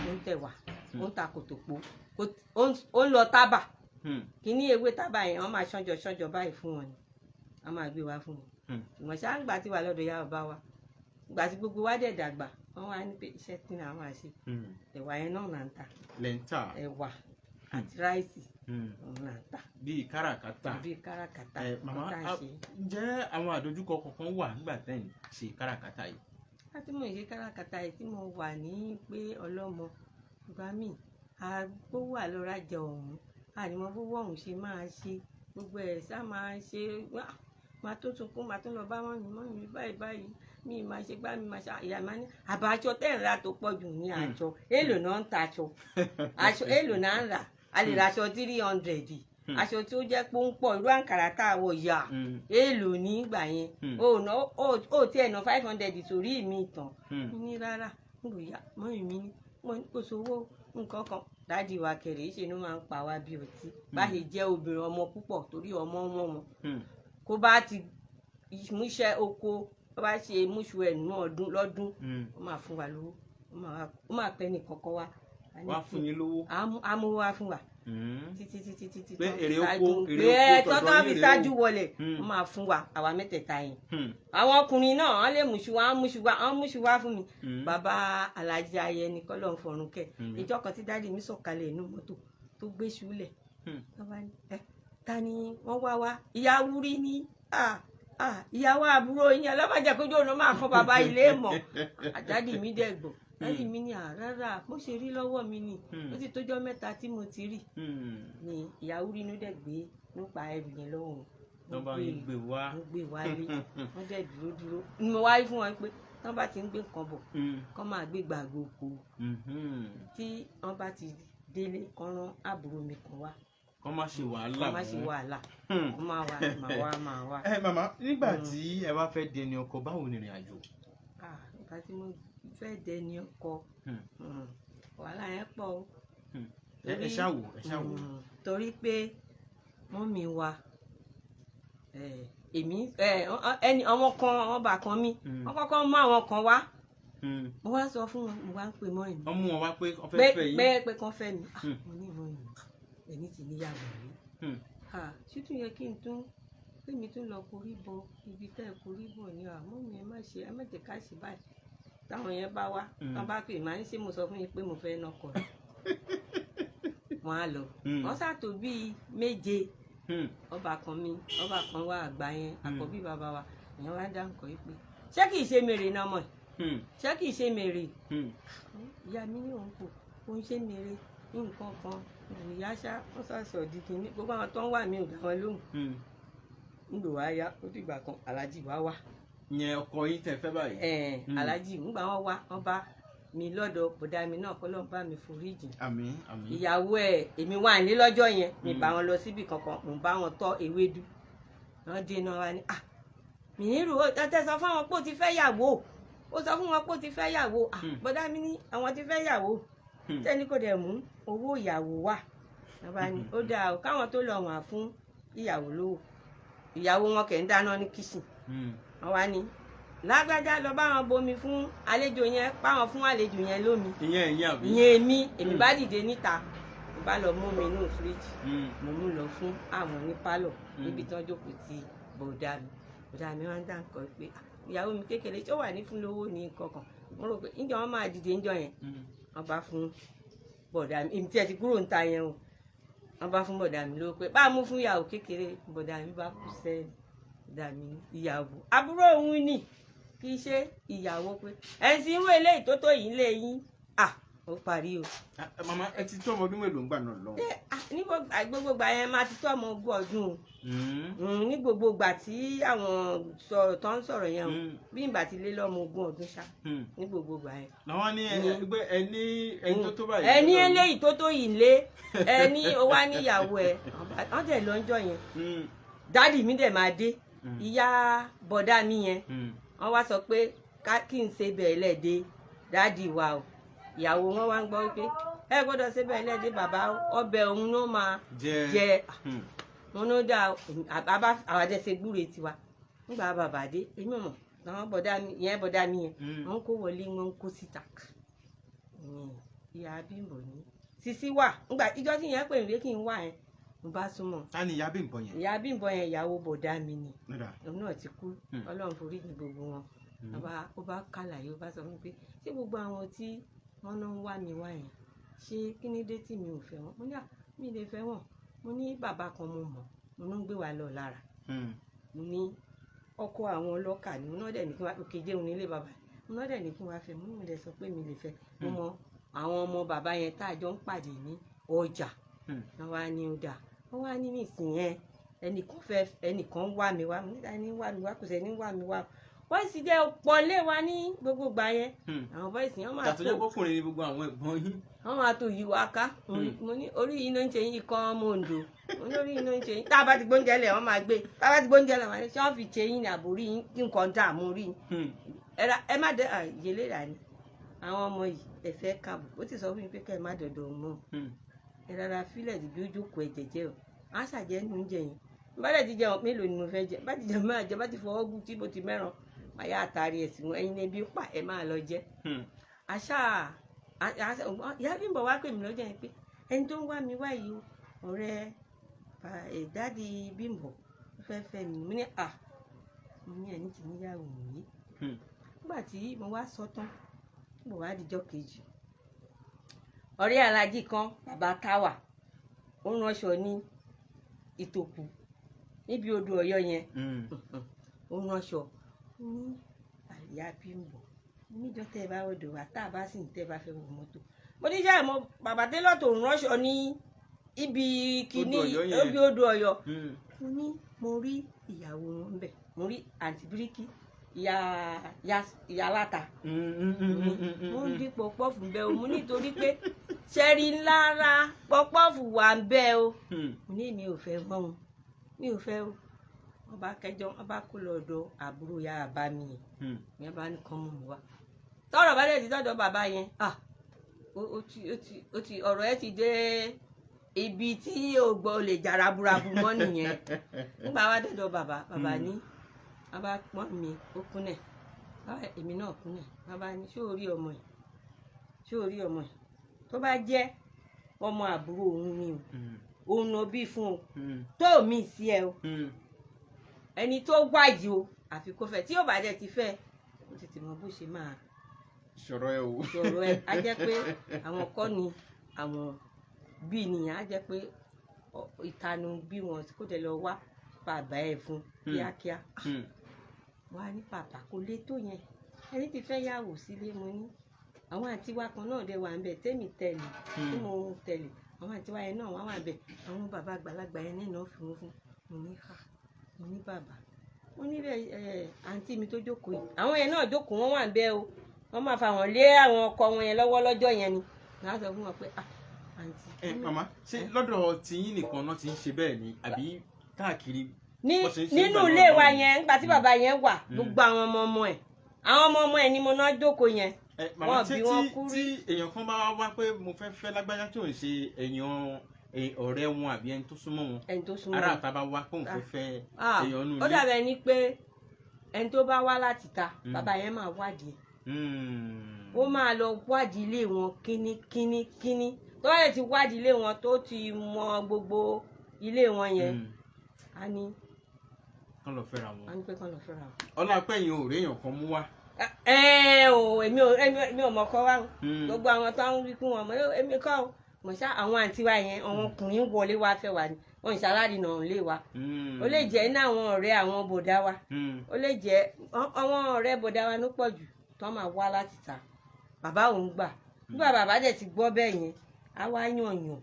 S6: ó ń tẹ̀wà, ó ń ta kòtòpó, ó ń lọ tábà. Kíní ewé tábà yẹn, wọ́n máa ṣánjọ ṣánjọ báyìí fún wọn ni, wọ́n máa gbé wá fún wọn. Ìwọ̀n ṣáà ń gbà tí wà lọ́dọ̀ ìyá bàbá wa. Ìgbà tí gbogbo wa dẹ̀ dàgbà, wọ́n wá ní pé iṣẹ́ tí náà máa ṣe, ẹ̀wà yẹn náà là ń tà.
S1: Lẹ́ ń tà.
S6: Ẹ̀wà àti ráìsì òun là ń tà.
S1: Bíi káràkátà.
S6: Bíi káràkátà.
S1: Màmá, ǹjẹ́ àwọn àdójúkọ kankan wà nígbà tẹ́ ń ṣe káràkátà yìí?
S6: Láti mo ṣe káràkátà yìí tí mo wà ní pé ọlọ́mọ, ìgbà míì àgbo wà lọ́ra jẹ ọ̀hún, ànímọ́ bówó ọ̀hún ṣe máa ṣe gbogbo ẹ̀ sá máa ṣe, máa tó sunkún, máa tún lọ bá mọ́mí, mọ́mí báyìí báyìí, mi máa ṣe gbá, mi máa ṣe. Ìyá máa ní àbájọ tẹ́ ń ra tó pọ̀ jù ní àjọ èèlò náà ń ta aṣọ, aṣọ èèlò náà ń rà, a lè ra aṣọ 300, aṣọ tí ó jẹ́ pé ó ń pọ̀, irú àǹkàrà tá a wọ̀ yà èèlò nígbà yẹn, ó tiẹ̀ ná 500 sórí mi tán. Mi ní rárá, n kò yá mọ́mí mi ní kò sówó nǹkan kan. Dáàdi wa kẹrẹ ṣe ló máa ń pa wá bí ọtí bá ṣe jẹ́ obìnrin ọmọ púpọ̀ torí ọmọ wọn wọn kó bá ti múṣẹ́ oko, ó bá ṣe múṣu ẹnu ọdún lọ́dún, ó máa fún wa lówó, ó máa pẹ́ ní kọ́kọ́ wá.
S1: Wá fún yín lówó.
S6: Á mú wá fún wa títí títí títí.
S1: Pé èrè oko, èrè oko
S6: tọ́tọ́ fi ṣáájú wọlé, ó máa fún wa àwa mẹ́tẹ̀ẹ̀ta yẹn. Àwọn ọkùnrin náà wọ́n lè múṣu wá, múṣu wá, wọ́n múṣu wá fún mi. Bàbá Alájí Ayẹni kọ́lọ́ ń fọ̀run kẹ́, ìjọ kan tí dáàdi mi sọ̀kalẹ̀ inú mọ́tò tó gbé ṣúlẹ̀, ta ni wọ́n wá wá? Ìyá wúrí ní ìyàwó àbúrò yín alábàjá kójú ọ̀nà máa fọ́n bàbá ilé mọ̀. Àdádì mi dẹ̀ gbọ́, dádì mi ní àrárá bó ṣe rí lọ́wọ́ mi ni, ó ti tójọ́ mẹ́ta tí mo ti rí ni. Ìyàwó rí inú dẹ̀ gbé nípa ẹrù yẹn lọ́wọ́ wọn.
S1: Wọ́n gbé wá,
S6: wọ́n gbé wá lé, wọ́n dẹ̀ dúró dúró ni mo wá rí fún wọn pé tán bá ti ń gbé nǹkan bọ̀, kán máa gbé gbàgbó oko, tí wọ́n bá ti délé kán rán àbúrò mi kan wá.
S1: Kọ́ má ṣe wàhálà.
S6: Kọ́ má ṣe wàhálà, kọ́ má wà, má wá, má wá.
S1: Ẹ màmá, nígbà tí ẹ wá fẹ́ dẹni ọkọ, báwo ni ìrìn àjò?
S6: Nígbà tí mo fẹ́ dẹni ọkọ, wàhálà yẹn pọ̀ o.
S1: Ẹ ṣáà wò, ẹ ṣáà wò.
S6: Torí pé mọ́mì wa, èmi ẹni àwọn kan, àwọn bà kan mi, wọ́n kọ́kọ́ mú àwọn kan wá. Mo wá sọ fún wọn, mo wá ń pè mọ́ èmi.
S1: Wọ́n mú wọn wá pé wọ́n fẹ́ fẹ́ yín.
S6: Pé kán fẹ́ mi. Mo ní ìwọ̀n yìí èmi ti níyàwó rí, ṣítún yẹ kí n tún pé mi tún lọ korí bọ ibi tẹ́ ẹ korí bọ̀ ni. Àmọ́ mi, ẹ má ṣe, ẹ má jẹ́ ká ṣe báyìí. Táwọn yẹn bá wá, tán bá pè máa ń ṣe, mo sọ fún yín pé mo fẹ́ nọkọ̀ rẹ̀, wọ́n á lọ. Wọ́n ṣàtò bíi méje, ọba kan mi, ọba kan wá àgbà yẹn, àkọ́bí bàbá wa ìyẹn wá dá nǹkan yìí pé ṣé kìí ṣe mèrè náà mọ̀, ṣé kìí ṣe mèrè? Ìyá mi ní òun kò òun ṣe mèrè nǹkan kan. Ìyá ṣá, wọ́n ṣàṣọ di kínní, gbogbo àwọn tó ń wà mí ò dá wọn lóhùn. Ńgbò wá yá, ó dìgbà kan aláàjì wá wá.
S1: Ìyẹn ọkọ yín tẹ́ fẹ́ báyìí.
S6: Aláàjì ńgbà wọn wá, wọn bá mi lọ́dọ̀ bọ̀dá mi náà, kọ́ ló ń bá mi foríjì.
S1: Àmín, àmín.
S6: Ìyàwó ẹ̀, èmi wà ní lọ́jọ́ yẹn, mi bá wọn lọ síbi kankan, mò ń bá wọn tọ́ ewédú. Wọ́n dé náà wá ní à mìíràn, ó tẹ́ sọ fún wọn pé ó ti fẹ́ yàwó, ó sọ fún wọn pé ó ti fẹ́ yàwó. Bọ̀dá mi ní àwọn ti fẹ́ yàwó, tẹ́ni kò dẹ̀ mú owó ìyàwó wà. Bàbá ni ó dáa o, káwọn tó lọ wọ̀n fún ìyàwó lówó, ìyàwó wọn kẹ̀ ń dáná ní kíṣìn. Wọn wá ní lágbájá lọ bá wọn bomi fún àlejò yẹn, báwọn fún àlejò yẹn lómi.
S1: Ìyẹn ìyẹn àbí?
S6: Ìyẹn èmi. Èmi bá dìde níta, Bá lọ mú mi inú fíríjì,
S1: Hmm.
S6: mo mú lọ fún àwọn ní pálọ̀ níbi
S1: Mm.
S6: tí wọ́n jókòó ti bọ̀dá mi. Bọ̀dá mi wá ń dá nǹkan pé, "Ah, ìyàwó mi kékeré tí ó wà ní fún lówó ní nǹkan kan." Mo rò pé níjọ́ wọn máa dìde níjọ́ yẹn, wọ́n bá fún bọ̀dá mi, èmi tí ẹ ti kúrò níta yẹn o, wọ́n bá fún bọ̀dá mi lówó pé bá a mú fún ìyàwó kékeré. Bọ̀dá mi bá kú sẹ́yìn. Bọ̀dá mi ní ìyàwó àbúrò òun ni, kì í ṣe ìyàwó, pé ẹ̀ ń sin irú eléyìí tó tó yìí lé yín. À, ó parí o.
S1: Ah, màmá, ẹ ti tó ọmọ ọdún mélòó ń gbà náà lọ?
S6: Ṣé, ah, ní gbogbo ìgbà yẹn máa ti tó ọmọ 20 ọdún o. Ní gbogbo ìgbà tí àwọn sọ̀rọ̀ tó ń sọ̀rọ̀ yẹn o, bí ìgbà tí lé lọ́mọ 20 ọdún ṣá, ní gbogbo ìgbà yẹn.
S1: Làwọn ní ẹgbẹ́ ẹ ní ẹni tó tó báyìí.
S6: Ẹni eléyìí tó tó yìí lé ẹni ó wá níyàwó ẹ, wọ́n dẹ̀ lọ́njọ́ yẹn. Dádì mi dẹ̀ máa dé. Ìyá bọ̀dá mi yẹn, wọ́n wá sọ pé kí n ṣe bẹ́ẹ̀ lẹ́ẹ̀dẹ́ dádì wa o. Ìyàwó wọn wá ń gbọ́ pé ẹ gbọ́dọ̀ ṣe bẹ́ẹ̀ lẹ́ẹ̀dẹ́ bàbá, ọbẹ̀ òun ló máa
S1: jẹ
S6: jẹ. Wọn ló dá àbá àwọn àdẹ́sẹ̀ gbúre tiwa. Nígbà bàbá dé, èmi ò mọ̀ àwọn bọ̀dá mi yẹn, bọ̀dá mi yẹn, wọn kó wọlé, wọn kó síta. Ìyá Bímbọ́ ní sisi wà nígbà ìjọ tí yẹn pè mí pé kí n wá yẹn, mo bá súnmọ́.
S1: Ta ni ìyá Bímbọ́ yẹn?
S6: Ìyá Bímbọ́ yẹn, ìyàwó bọ̀dá mi ni.
S1: Nígbà.
S6: Òun náà ti kú. Ọlọ́run forí jì gbogbo wọn. Bàbá ó bá kàlàyé, ó bá sọ fún mi pé ṣé gbogbo àwọn tí wọ́n náà ń wá mi wá yẹn, ṣé kí ni dé tí mi ò fẹ́ wọn? Mo ní à, mi lè fẹ́ wọn. Mo ní bàbá kan mo mọ̀, mo ló ń gbé wa lọ lára. Mo ní ọkọ àwọn ọlọ́kà ni. Mo náà dẹ̀ ní kí wá òkè jẹun nílé bàbá. Mo náà dẹ̀ ní kí wá fẹ́. Mo ní mo dẹ̀ sọ pé mi lè fẹ́. Mo mọ àwọn ọmọ bàbá yẹn tá a jọ ń pàdé ní ọjà. Wọ́n wá ní ó dáa, wọ́n wá ní nísìnyẹn ẹnìkan fẹ́, ẹnìkan wá mi wá. Mo ní ta ni wá mi wá? Kò sẹ́ni wá mi wá. Wọ́n sì jẹ́ pọ̀ lé wa ní gbogbo ìgbà yẹn. Àwọn bọ́ìsì yẹn máa
S1: Tàtó
S6: tó
S1: jẹ́ kókùnrin ni gbogbo àwọn ẹ̀gbọ́n yín.
S6: Wọ́n máa tó yí wa ká. Mo ní orí yìí ló ń ṣe yín kan ọmọ Oǹdó. Mo ní orí yìí ló ń ṣe yín. Tá a bá ti gbóúnjẹ lẹ̀, wọ́n máa gbé. Tá a bá ti gbóúnjẹ lẹ̀, wọ́n máa ní ṣé wọ́n fi ṣe yín ní àbórí yín kí nǹkan dààmú orí yín. Ẹ má dé ìyẹlé rà ní àwọn ọmọ yìí, ẹ fẹ́ kàbọ̀. Ó ti sọ fún mi pé kẹ́ ẹ má dọ̀dọ̀ mọ́. Ẹ rárá, fílẹ̀ dìbí ó jókòó, ẹ jẹ̀jẹ̀ o, á ṣàjẹ́ nu oúnjẹ yẹn. Bá dẹ̀ ti jẹun, mélòó ni mo fẹ́ jẹ? Bá ti jẹun, máa jẹ. Bá ti fọwọ́ gùn tí mo ti mẹ́ràn, màá yá àtàrí ẹ̀sìn wọn. Ẹ̀yin ẹbí pa ẹ̀ máa lọ jẹ. Àṣà ìyá Bímbọ́ wá pè mí lọ́jọ́ yẹn pé ẹni tó ń wá mi wá yìí o, ọ̀rẹ́ dádì Bímbọ́, ó fẹ́ fẹ́ mi. Mo ní à, mo ní ẹni tí níyàwó mi. Nígbà tí mo wá sọ tán, mo wá dijọ́ kejì, ọ̀rẹ́ alájí kan, bàbá táwà, ó ránṣọ ní Ìtòkù níbi odò Ọ̀yọ́ yẹn. Ó ránṣọ ní ìyá Bímbọ́ níjọ́ tẹ́ ẹ bá odò wa, tá a bá sì ń tẹ́ ẹ bá fẹ́ wọ mọ́tò. Mo ní sẹ́yìn mo bàbá tẹ́lọ̀ tó ránṣọ ní ibi kìíní
S1: Odò Ọ̀yọ́ yẹn.
S6: ibi odò Ọ̀yọ́. Mo ní mo rí ìyàwó wọn bẹ̀, mo rí àǹtí Bíríkì, ìyá aláta. Mo ń dín pọpọ́ọ̀fù bẹ́ẹ̀ o. Mo nítorí pé ṣẹ́rí ńlára pọpọ́ọ̀fù wà ń bẹ́ẹ̀ o. Mo ní mi ò fẹ́ wọ́n o, mi ò fẹ́ o. Wọ́n bá kẹjọ, wọ́n bá kó lọ́dọ̀ àbúrò ya bàbá mi yẹn. Ìyẹn bá ní kán mú mi wá. Tọ́rọ̀ bá dẹ̀ ti dọ́dọ̀ bàbá yẹn, ah, ó ti ọ̀rọ̀ ẹ ti dé ibi tí o gbọ́ lè jà raburabu mọ́ nìyẹn. Nígbà wá dọ́dọ̀ bàbá, bàbá ní bàbá pọ́n mi, ó kúnlẹ̀. Bàbá, èmi náà kúnlẹ̀. Bàbá ní ṣé o rí ọmọ yìí? Ṣé o rí ọmọ yìí? Tó bá jẹ́ ọmọ àbúrò òun ni o, òun ló bí fún o, tó mi sí ẹ o, ẹni tó wáyé o, àfi kó fẹ́. Tí yóò bá dẹ̀ ti fẹ́, ó tètè mọ bó ṣe máa
S1: Ṣọ̀rọ̀ ẹ o.
S6: Sọ̀rọ̀ ẹ. Á jẹ́ pé àwọn kọ́ ni àwọn bí nìyẹn. Á jẹ́ pé ìtanu bí wọn kó tẹ lọ wá bàbá ẹ̀ fún kíákíá. Wá ní bàbá kò lè tó yẹn, ẹni tí fẹ́ yàwó sílé. Mo ní àwọn àǹtí wa kan náà dẹ̀ wà ń bẹ̀ tẹ́mi tẹ̀lé, tí mo tẹ̀lé àwọn àǹtí wa yẹn náà wà wà ń bẹ̀. Àwọn bàbá àgbàlagbà yẹn náà fi wọn fún. Mo ní ha, mo ní bàbá, mo ní bẹ́ẹ̀ ẹ àǹtí mi tó jókòó yìí, àwọn yẹn náà jókòó, wọ́n wà ń bẹ̀ o. Wọ́n máa fa wọn lé àwọn ọkọ wọn yẹn lọ́wọ́ lọ́jọ́ yẹn ni màá sọ fún wọn pé ah, àǹtí.
S1: Ẹ màmá, ṣé lọ́dọ̀ tiyín nìkan náà ti ń ṣe bẹ́ẹ̀ ni àbí káàkiri?
S6: Ní
S1: Bó ṣe ń ṣe
S6: nínú
S1: nígbà
S6: ilé
S1: náà
S6: wa
S1: lọ́hùn.
S6: yẹn, nígbà tí bàbá yẹn wà, gbogbo àwọn ọmọ ọmọ ẹ̀, àwọn ọmọ ọmọ ẹ̀ ni mo náà jókòó yẹn.
S1: Ẹ màmá,
S6: Wọn
S1: ṣé
S6: bí
S1: tí
S6: wọn kú
S1: tí
S6: rí.
S1: èèyàn kan bá wá pé mo fẹ́ fẹ́ lágbájá tí ò ń ṣe èèyàn ọ̀rẹ́ wọn àbí ẹni tó súnmọ́ wọn,
S6: Ẹni tó súnmọ́
S1: ará
S6: wọn.
S1: àta bá wá pé òun fẹ́ fẹ́
S6: Ah,
S1: èèyàn nù
S6: ó dàbẹ̀ ni pé ẹni tó bá wá láti ta, bàbá yẹn máa wádìí. Ó máa lọ wádìí ilé wọn kíní kíní kíní. Tó bá yẹ ti wádìí ilé wọn, tó ti mọ gbogbo ilé wọn yẹn, á ní
S1: Kán lọ fẹ́ra wọn.
S6: Á ní pé kán lọ fẹ́ra wọn.
S1: Ọlápẹ̀yìn ò réèyàn kan mú wá.
S6: Ẹ o, èmi ò mọ̀ kọ́ wa o. Gbogbo àwọn tó ń wí fún wọn mọ̀, èmi kọ́ o mọ̀ ṣá. Àwọn àǹtí wa yẹn, àwọn ọkùnrin wọlé wá fẹ́ wa ni, wọn ìṣàlárì náà lé wa. Ó lè jẹ́ ní àwọn ọ̀rẹ́ àwọn bòdá wa, ó lè jẹ́ àwọn ọ̀rẹ́ bòdá wa ló pọ̀ jù tó máa wá láti ta. Bàbá òun gbà. Nígbà bàbá dẹ̀ ti gbọ́ bẹ́ẹ̀ yẹn, á wá yànyàn,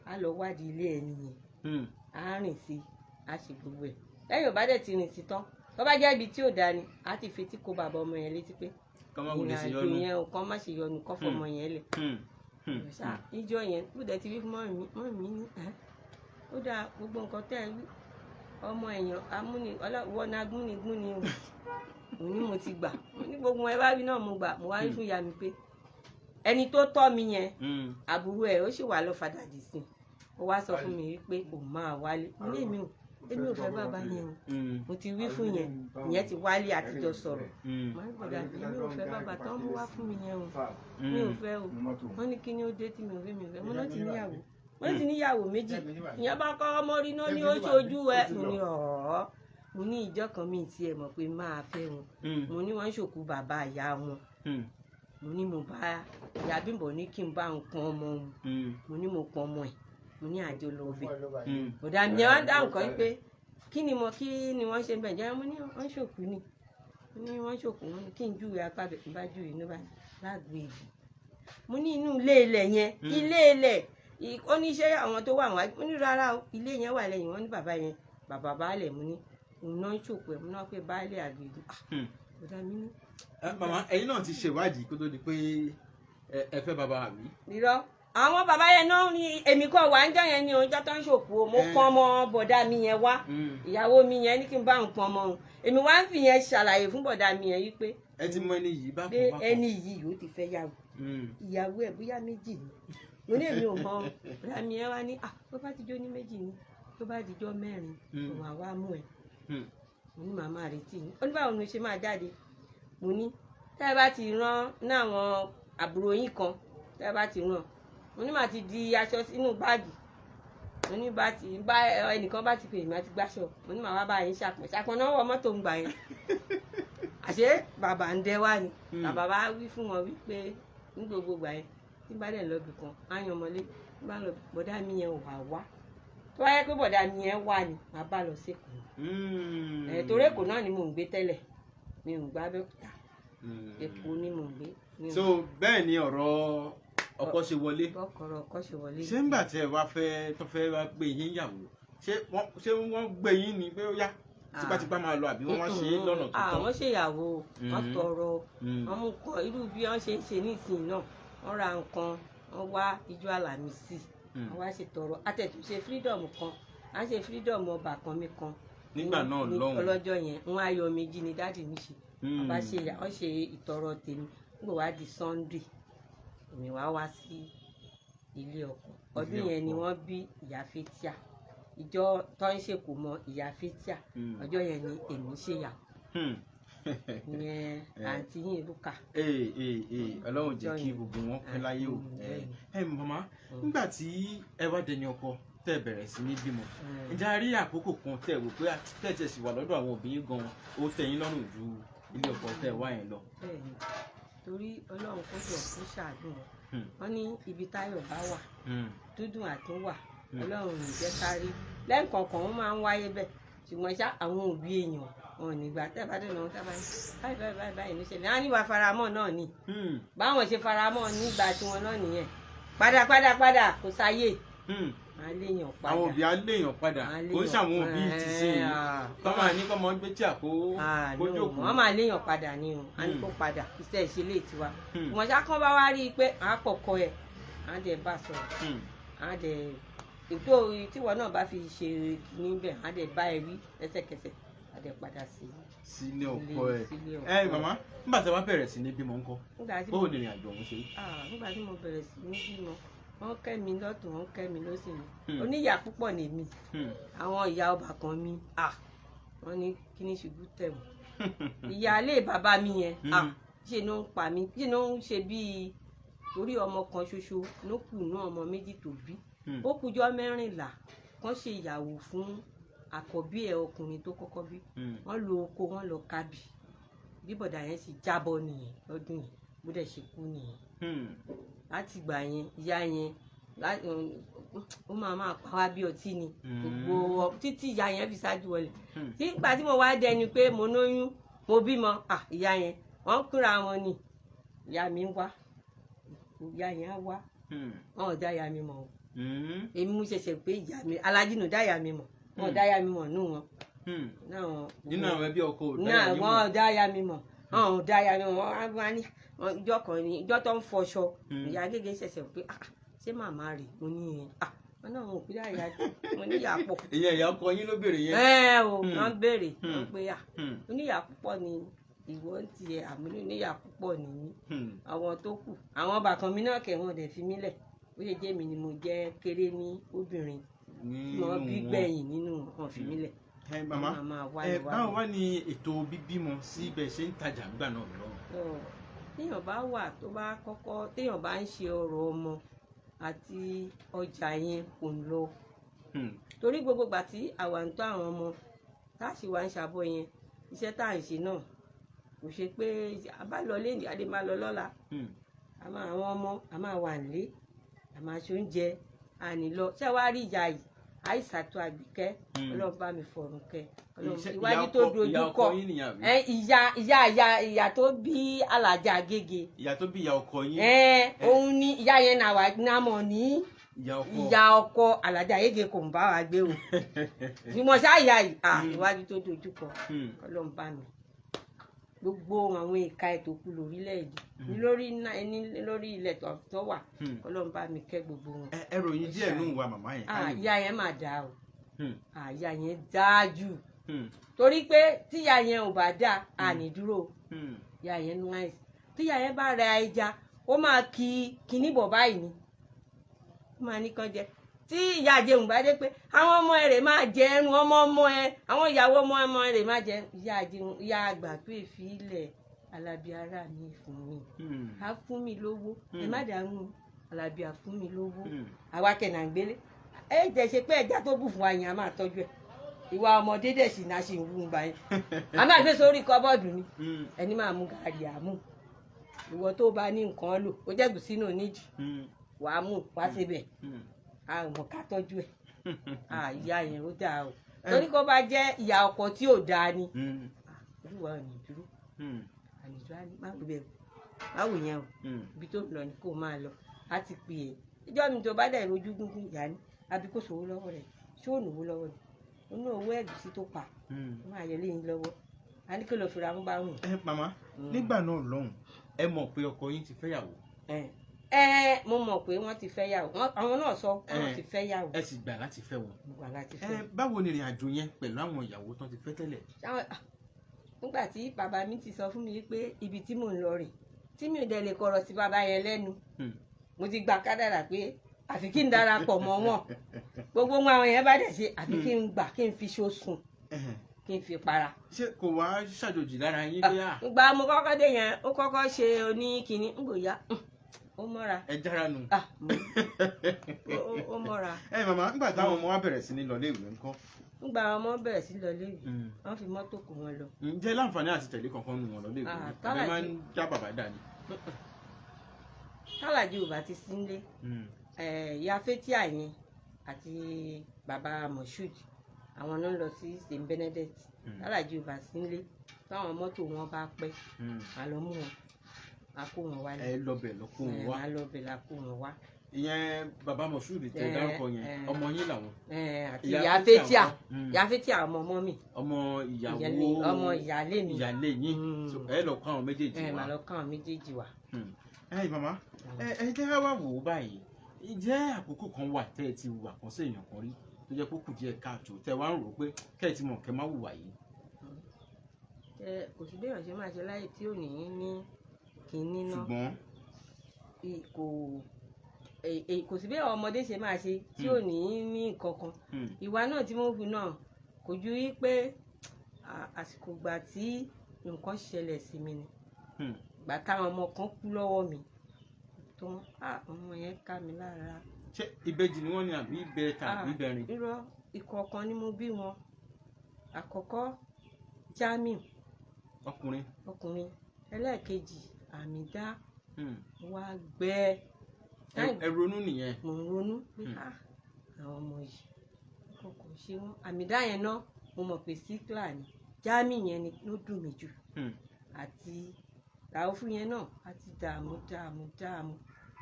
S6: á lọ wádìí ilé ẹni yẹn, á rìn sí i, á ṣe gbogbo ẹ̀. Lẹ́yìn ò bá dẹ̀ ti rìn sí tán, tó bá jẹ́ ibi tí ò dáa ni, á ti fetí kó bàbá ọmọ yẹn létí pé
S1: Kán má wulẹ̀ sí
S6: ìrìn àjò
S1: yọnu.
S6: yẹn ò, kán má ṣe yọnu, kán fọmọ yẹn lẹ̀. Ṣá ìjọ yẹn kó dẹ̀ ti wí fún mọ́mì mi, mọ́mì mi ní ẹ́ ó dáa, gbogbo nǹkan tẹ́ ẹ wí, ọmọ èèyàn amúni ọlọ́wọ́ ní agúnigún ni o. Mo ní mo ti gbà. Mo ní gbogbo ẹ bá wí náà, mo gbà. Mo wá wí fún ìyá mi pé ẹni tó tọ́ mi yẹn, àbúrò ẹ̀ ó sì wà lọ fàdàdì sí i. Ó wá sọ fún mi wípé òun máa wálé. Mo ní èmi ò fẹ́ bàbá yẹn o. Mo ti wí fún yẹn, ìyẹn ti wálé, àtijọ́ sọ̀rọ̀. Mo ní bọ̀dà, èmi ò fẹ́ bàbá tó ń mú wá fún mi yẹn o, mi ò fẹ́ o. Wọ́n ní kí ni ó dé tí mi ò fẹ́? Mi ò fẹ́. Mo náà ti níyàwó, mo ti níyàwó méjì. Ìyẹn bá kọ́ ọmọ rí náà ní ó ṣojú ẹ. Mo ní ọ̀ọ́, mo ní ìjọ kan mi tiẹ̀ mọ̀ pé máa fẹ́ wọn. Mo ní wọ́n ń ṣòkú bàbá ìyá wọn. Mo ní mo bá ìyá Bímbọ́ ní kí n bá ń pọn ọmọ wọn. Mo ní mo pọn ọmọ ẹ̀, mo ní àjọ lọ bẹ̀. Bọ̀dà mi yẹn wá dáhùn kan pé kí ni wọ́n ṣe bẹ̀ jẹ́. Mo ní wọ́n ń ṣòkú ni. Mo ní wọ́n ń ṣòkú. Wọ́n ní kí n júwe apá bẹ̀. N bá júwe ní bá lágbo èdè. Mo ní inú ilé ilẹ̀ yẹn, ilé ilẹ̀ ó ní ṣé àwọn tó wà wá. Mo ní rárá o, ilé yẹn wà lẹ́yìn. Wọ́n ní bàbá yẹn, bàbá baálẹ̀. Mo ní òun náà ń ṣòkú ẹ̀. Mo náà pé baálẹ̀ àgbègbè. Bọ̀dà mi ní.
S1: Màmá, ẹ̀yin náà ti ṣèwádìí kó tó di pé ẹ fẹ́ bàbá àbí?
S6: Irọ́, àwọn bàbá yẹn náà ní èmi kọ́ wà ń jọ yẹn ní ọjọ́ tó ń ṣòkú o. Mo pọn ọmọ bọ̀dá mi yẹn wá. Ìyàwó mi yẹn ní kí n bá òun pọn ọmọ òun. Èmi wá ń fi yẹn ṣàlàyé fún bọ̀dá mi yẹn wípé
S1: Ẹ ti mọ ẹni yìí bákan
S6: pé
S1: bákan.
S6: Ẹni yìí yóò ti fẹ́ yàwó, ìyàwó ẹ̀ bóyá méjì ni. Mo ní èmi ò mọ. Bọ̀dá mi yẹn wá ní à bó bá ti jó ní méjì ni, tó bá dijọ́ mẹ́rin, òun àwa mú ẹ. Mo ní màmá retí ni. Ó ní báwo ni mo ṣe máa jáde? Mo ní tẹ́ ẹ bá ti rán ní àwọn àbúrò yín kan, tẹ́ ẹ bá ti rán, mo ní màá ti di aṣọ sínú báàgì. Mo ní bá ti bá ẹnìkan bá ti pè mí, àti gbàṣọ. Mo ní màá wá bá yín ṣàpọ̀n ṣàpọ̀n náà wọ mọ́tò ń gbà yẹn. Àṣé bàbá ń dẹ wá ni. Bàbá bá wí fún wọn wípé ní gbogbo ìgbà yẹn, tí bá dẹ̀ lọ ibì kan, á yan ọmọlé tí bá lọ. Bọ̀dá mi yẹn wà wá. Tó bá yẹ pé bọ̀dá mi yẹn wà ní, màá bá lọ sékòó. Ẹ̀ torí Èkó náà ni mò ń gbé tẹ́lẹ̀, mi ò gbá Abẹ́òkúta. Èkó ni mò ń gbé. Mi ò
S1: So bẹ́ẹ̀ ni ọ̀rọ̀ ọkọ ṣe wọlé.
S6: Bọ́kọ̀rọ̀ ọkọ ṣe wọlé.
S1: Ṣé ńgbà tí ẹ wá fẹ́ tó fẹ́ wá gbé yín yàwó, ṣé wọ́n gbé yín ni pé ó yá tipátipá máa lọ, àbí wọ́n wá ṣe é lọ́nà tó tọ́?
S6: Àwọn ṣèyàwó, wọ́n tọrọ, wọ́n mú nǹkan irú bí wọ́n ṣe ń ṣe nísìnyí náà. Wọ́n ra nǹkan, wọ́n wá ijó Àlàmísì, wọ́n wá ṣe tọrọ àtẹ̀túnṣe freedom kan, à ń ṣe freedom ọba kan mi kan.
S1: Nígbà náà
S6: ní
S1: lọ́hùn.
S6: Ọlọ́jọ́ yẹn, wọ́n á yọ méjì ní daddy mi ṣe. Bàbá ṣe, wọ́n ṣe ìtọrọ tèmi. Nígbà wá di Sunday, èmi wá wá sí ilé ọkọ. Ọdún
S1: Ilé
S6: yẹn ni
S1: ọkọ.
S6: wọ́n bí ìyá Fétíà. Ìjọ tó ń ṣèkó mọ ìyá Fétíà, ọjọ́ yẹn ni èmi ṣèyàwó. Ìyẹn àǹtí yín Lúkà.
S1: Ee ee ee, Ọlọ́run jẹ́ kí
S6: Jọyìn.
S1: gbogbo wọn pẹ́ láyé o.
S6: Bẹ́ẹ̀ni.
S1: Ẹ màmá, nígbà tí ẹ wá dẹni ọkọ, tẹ́ ẹ bẹ̀rẹ̀ sí ní bímọ, ǹjẹ́ a rí àkókò kan tẹ́ ẹ wò pé tẹ́ ẹ tẹ̀ sì wà lọ́dọ̀ àwọn òbí yín gan, ó tẹ́ yín lọ́rùn ju ilé ọkọ tẹ́ ẹ wá yẹn lọ?
S6: Bẹ́ẹ̀ni, torí Ọlọ́run kó jọ kó ṣàánú wọn. Wọ́n ní ibi táyọ̀ bá wà, dúdùn àtún wà. Ọlọ́run ò ní jẹ́ ká rí lẹ́ǹkọ̀ọ̀kan. Wọ́n máa ń wáyé bẹ́ẹ̀, ṣùgbọ́n ṣá àwọn òbí èèyàn wọn ò ní gbà. Tẹ́ bá dé lọ́wọ́, tẹ́ bá ní báyìí báyìí báyìí báyìí níṣẹ́lẹ̀, á ní wàá faramọ́ náà ni. Báwọn ṣe faramọ́ nígbà tiwọn náà nìyẹn. Padà padà padà, kò sáyè. Máa léèyàn padà.
S1: Àwọn òbí á léèyàn padà.
S6: Máa
S1: Kò ń
S6: léèyàn
S1: ṣàwọn òbí ti sìn
S6: Ẹ̀,
S1: yìí tọ́ máa ní kọ́ mọ́ gbé tí àkó
S6: Ah,
S1: kó
S6: no,
S1: jókòó.
S6: Wọ́n máa léèyàn padà ni o. A ní kó padà, iṣẹ́ ìṣẹ̀lẹ̀ tiwa. Wọ́n ṣá kán bá wá rí i pé à á kọ̀kọ́ ẹ̀, à á dẹ̀ bá sọ̀rọ̀, à á dẹ̀ ètò tíwọ náà bá fi ṣe níbẹ̀, à á dẹ̀ bá ẹ wí lẹ́sẹ̀kẹsẹ̀, à á dẹ̀ padà sí
S1: Sílé ọkọ ẹ.
S6: Sílé ọkọ.
S1: Ẹ màmá, nígbà tí a bá bẹ̀rẹ̀ sí ní bímọ ńkọ́?
S6: Nígbà tí
S1: Báwo ni ìrìn àjò ọ̀hún ṣe rí?
S6: Ah, nígbà tí mo bẹ̀rẹ̀ sí ní bímọ, wọ́n kẹ́ mi lọ́tùn, wọ́n kẹ́ mi lósì ni. Oníyà púpọ̀ lèmi. Àwọn ìyá ọba kan mi, ah, wọ́n ní kí ní ṣubú tẹ̀ wọ́n. Ìyáálé bàbá mi yẹn, ah, ṣe ló ń pa mí, ṣe ló ń ṣe bíi Torí ọmọ kan ṣoṣo ló kù ní ọmọ méjì tó bí. Ó kújọ́ 14 kán ṣe ìyàwó fún àkọ́bí ẹ̀ ọkùnrin tó kọ́kọ́ bí. Wọ́n lo oko, wọ́n lọ kábì. Bí bọ̀dà yẹn sì jábọ́ nìyẹn lọ́dún yẹn, bó dẹ̀ ṣe kú nìyẹn. Láti ìgbà yẹn, ìyá yẹn ó máa pa wá bí ọtí ni. Gbogbo títí ìyá yẹn fi ṣáájú wọlé. Nígbà tí mo wá dẹni pé mo lóyún, mo bímọ, ìyá yẹn wọ́n kúra wọn ni. Ìyá mi ń wá, ìyá yẹn á wá. Wọn ò dá ìyá mi mọ̀ o. Èmi mú ṣẹ̀ṣẹ̀ pé ìyá mi alájìnà dá ìyá mi mọ̀. Wọn ò dá ìyá mi mọ̀ nù wọn.
S1: Nínú àwọn ẹbí ọkọ ò dá ìyá mi mọ̀.
S6: Wọn ò dá ìyá mi mọ̀. Wọn ò dá ìyá mi mọ̀. Wọn á ní ìjọ kan ní ìjọ tó ń fọṣọ. Ìyá gègé ṣẹ̀ṣẹ̀ pé ṣé màmá rè mo ní yẹn. Wọn náà wọn ò kúrò àyà mo ní ìyá pọ̀.
S1: Ìyẹn ìyá ọkọ yín ló béèrè yẹn.
S6: Ẹ o, wọn béèrè wọn pé oníyà púpọ̀ ni ìwọ ń tiẹ̀, àmọ́ oníyà púpọ̀ ni mí. Àwọn tó kù, àwọn bàkan mi náà kẹ̀ wọ́n dẹ̀ fi mí lẹ̀. Ó ṣe jẹ́ mi ni mo jẹ́ kéré ní obìnrin tí wọ́n bí gbẹ̀yìn nínú wọn fi mí lẹ̀.
S1: Màmá, báwo wá ní ètò bíbímọ sí bẹ́ẹ̀ ṣe ń tajà nígbà náà lọ́wọ́?
S6: Téèyàn bá wà tó bá kọ́kọ́, téèyàn bá ń ṣe ọ̀rọ̀ ọmọ àti ọjà yẹn kò ń lọ. Torí gbogbo ìgbà tí àwa ń tọ́ àwọn ọmọ tá a sì wá ń ṣàbọ̀ yẹn, iṣẹ́ tá à ń ṣe náà kò ṣe pé a bá lọ lé, a lè máa lọ lọ́la. A máa àwọn ọmọ, a máa wà nílé, a máa ṣe oúnjẹ, a ní lọ. Ṣé wàá rí ìyá yìí? Àìsàtò Àgbìkẹ́, Ọlọ́run bá mi fọ̀rùn kẹ́. Iwájú tó dojú kọ ìyá ìyá ìyá ìyá tó bí Alájà Agége.
S1: Ìyá tó bí ìyá ọkọ yín.
S6: Òun ni ìyá yẹn náà wà námọ̀ ní ìyá ọkọ Alájà Agége kò ń bá wa gbé o. Ìmọ̀ ṣá ìyá yìí, iwájú tó dojú kọ, Ọlọ́run bá mi. Gbogbo àwọn ìka ètò kù lórílẹ̀-èdè lórí ilẹ̀ tó wà, Ọlọ́run bá mi kẹ́ gbogbo wọn.
S1: Ẹ ròyìn díẹ̀ nù wa màmá yẹn.
S6: Ìyá yẹn máa dáa o. Ìyá yẹn dáa jù. Torí pé tíyà yẹn ò bá dáa, àní dúró. Ìyá yẹn nice. Tíyà yẹn bá ra ẹja, ó máa kí kinní bọ̀ báyìí ni. Ó máa ní kán jẹ. Tí ìyá àjẹun bá dé pé àwọn ọmọ rẹ̀ máa jẹ ẹnu ọmọ ọmọ ẹ, àwọn ìyàwó ọmọ ọmọ rẹ̀ máa jẹ. Ìyá àjẹun, ìyá àgbà tó èéfì ilẹ̀ Alábí ara mi fún mi. Á fún mi lówó. Ẹ má dàrú, Alábí á fún mi lówó. Àwa kẹ̀nà ń gbélé. Ẹ jẹ́ ṣe pé ẹja tó bù fún wa yẹn a máa tọ́jú ẹ̀. Ìwà ọmọdé dẹ̀ sì náà ṣì ń wú gbà yẹn. A máa gbé sórí kọ́bọ́ọ̀dù ni. Ẹni máa mú gàrí àmú. Ìwọ tó bá ní nǹkan lò, ó jẹ́ ẹ̀gúsí náà nídìí. Wàá mú wá síbẹ̀. Àwọn ká tọ́jú ẹ̀. Ìyá yẹn ó dáa o. Torí kó bá jẹ́ ìyá ọkọ tí ò dáa ni. Olúwa ò ní dúró. Àníjọ́ á ní má wò bẹ́ẹ̀ o. Má wò yẹn o. Ibi tó lọ ni kó máa lọ. A ti pè é. Ìjọ́ mi tó bá dẹ̀ rojú gúngún ìyá ni. Àbí kò sówó lọ́wọ́ rẹ̀. Ṣé ò ní owó lọ́wọ́ ni? Ó ní owó ẹ̀gúsí tó pa. Ó máa yọ léyìn lọ́wọ́. A ní kí lọ fi ra mú bá wùn.
S1: Ẹ màmá, nígbà náà lọ́hùn, ẹ mọ̀ pé ọkọ yín ti fẹ́yàwó.
S6: Mo mọ̀ pé wọ́n ti fẹ́ yàwó. Àwọn náà sọ pé wọ́n ti fẹ́ yàwó.
S1: Ẹ sì gbà láti fẹ́ wọn.
S6: Mo gbà láti fẹ́ wọn.
S1: Báwo ni ìrìn àjò yẹn pẹ̀lú àwọn ìyàwó tán ti fẹ́ tẹ́lẹ̀?
S6: Nígbà tí bàbá mi ti sọ fún mi pé ibi tí mò ń lọ rè, tí mi ò dẹ̀ lè kọ̀rọ̀ sí bàbá yẹn lẹ́nu. Mo ti gba kádàrà pé àfi kí n darapọ̀ mọ́ wọn. Gbogbo wọn àwọn yẹn bá dẹ̀ ṣe àfi kí n gbà kí n fi ṣó sùn, kí n fi para.
S1: Ṣé kò wá ṣàjòjì lára yín bí à?
S6: Ìgbà mo kọ́kọ́ dé yẹn, ó kọ́kọ́ ṣe oníkìíní, ń gbòòyà, ó mọ́ra.
S1: Ẹ jára nù.
S6: Ó mọ́ra.
S1: Ẹ màmá, nígbà táwọn ọmọ wa bẹ̀rẹ̀ sí ní lọ léèwé ńkọ́?
S6: Nígbà àwọn ọmọ bẹ̀rẹ̀ sí lọ léèwé, wọ́n fi mọ́tò kó wọn lọ.
S1: Ǹjẹ́ láǹfààní àti tẹ̀lé kankan nù wọn lọ léèwé? Àbẹ máa ń já bàbá dà ní.
S6: Tálàjì ò bá ti sí nílé, ìyá Fétíà yẹn àti bàbá Moshood, àwọn náà lọ sí St Benedict. Tálàjì ò bá sí nílé, táwọn mọ́tò wọn bá pẹ́, màá lọ mú wọn, màá kó wọn wálé.
S1: Ẹ lọ bẹ̀ lọ kó wọn wá.
S6: Màá lọ bẹ̀ la kó wọn wá.
S1: Ìyẹn bàbá Moshood tẹ dárúkọ yẹn, ọmọ yín làwọn.
S6: Àti ìyá Fétíà, ìyá Fétíà ọmọ ọmọ mi.
S1: Ọmọ ìyàwó.
S6: Ọmọ ìyálé mi.
S1: Ìyálé yín. Ẹ lọ kó àwọn méjèèjì wá.
S6: Màá lọ kó àwọn méjèèjì wá.
S1: Ẹ màmá, ẹ jẹ́ ká wá wò ó báyìí. Ǹjẹ́ àkókò kan wà tẹ́ ẹ ti wà kan sí èèyàn kan rí tó jẹ́ kó kù díẹ̀ káàtó tẹ́ wá ń rò ó pé kẹ́ ẹ ti mọ̀ kẹ́ má hùwà yìí?
S6: Kò sí bí èèyàn ṣe máa ṣe láyé tí ò ní ní kinní náà.
S1: Ṣùgbọ́n
S6: kò sí bí ọmọdé ṣe máa ṣe tí ò ní ní nǹkan kan. Ìwà náà tí mo fi náà kò ju wípé àsìkò ìgbà tí nǹkan ṣẹlẹ̀ sí mi ni. Ìgbà táwọn ọmọ kan kú lọ́wọ́ mi tán. Ah, ọmọ yẹn ká mi lára.
S1: Ṣé ìbejì ni wọ́n ní àbí ìbẹta àbí
S6: Ah,
S1: ìbẹrin?
S6: Irọ́, ìkọ̀ọ̀kan ni mo bí wọn. Àkọ́kọ́ Jamiu.
S1: Ọkùnrin.
S6: Ọkùnrin. Ẹlẹ́ẹ̀kejì Àmìdá. Wá gbẹ.
S1: Ẹ ronú nìyẹn.
S6: Mò ń ronú pé ah, àwọn ọmọ yìí kò kò ṣe wọn. Àmìdá yẹn náà mo mọ̀ pé síkìlà ni. Jamiu yẹn ni ló dùn mí jù. Àti Ràúfù yẹn náà a ti dààmú dààmú dààmú,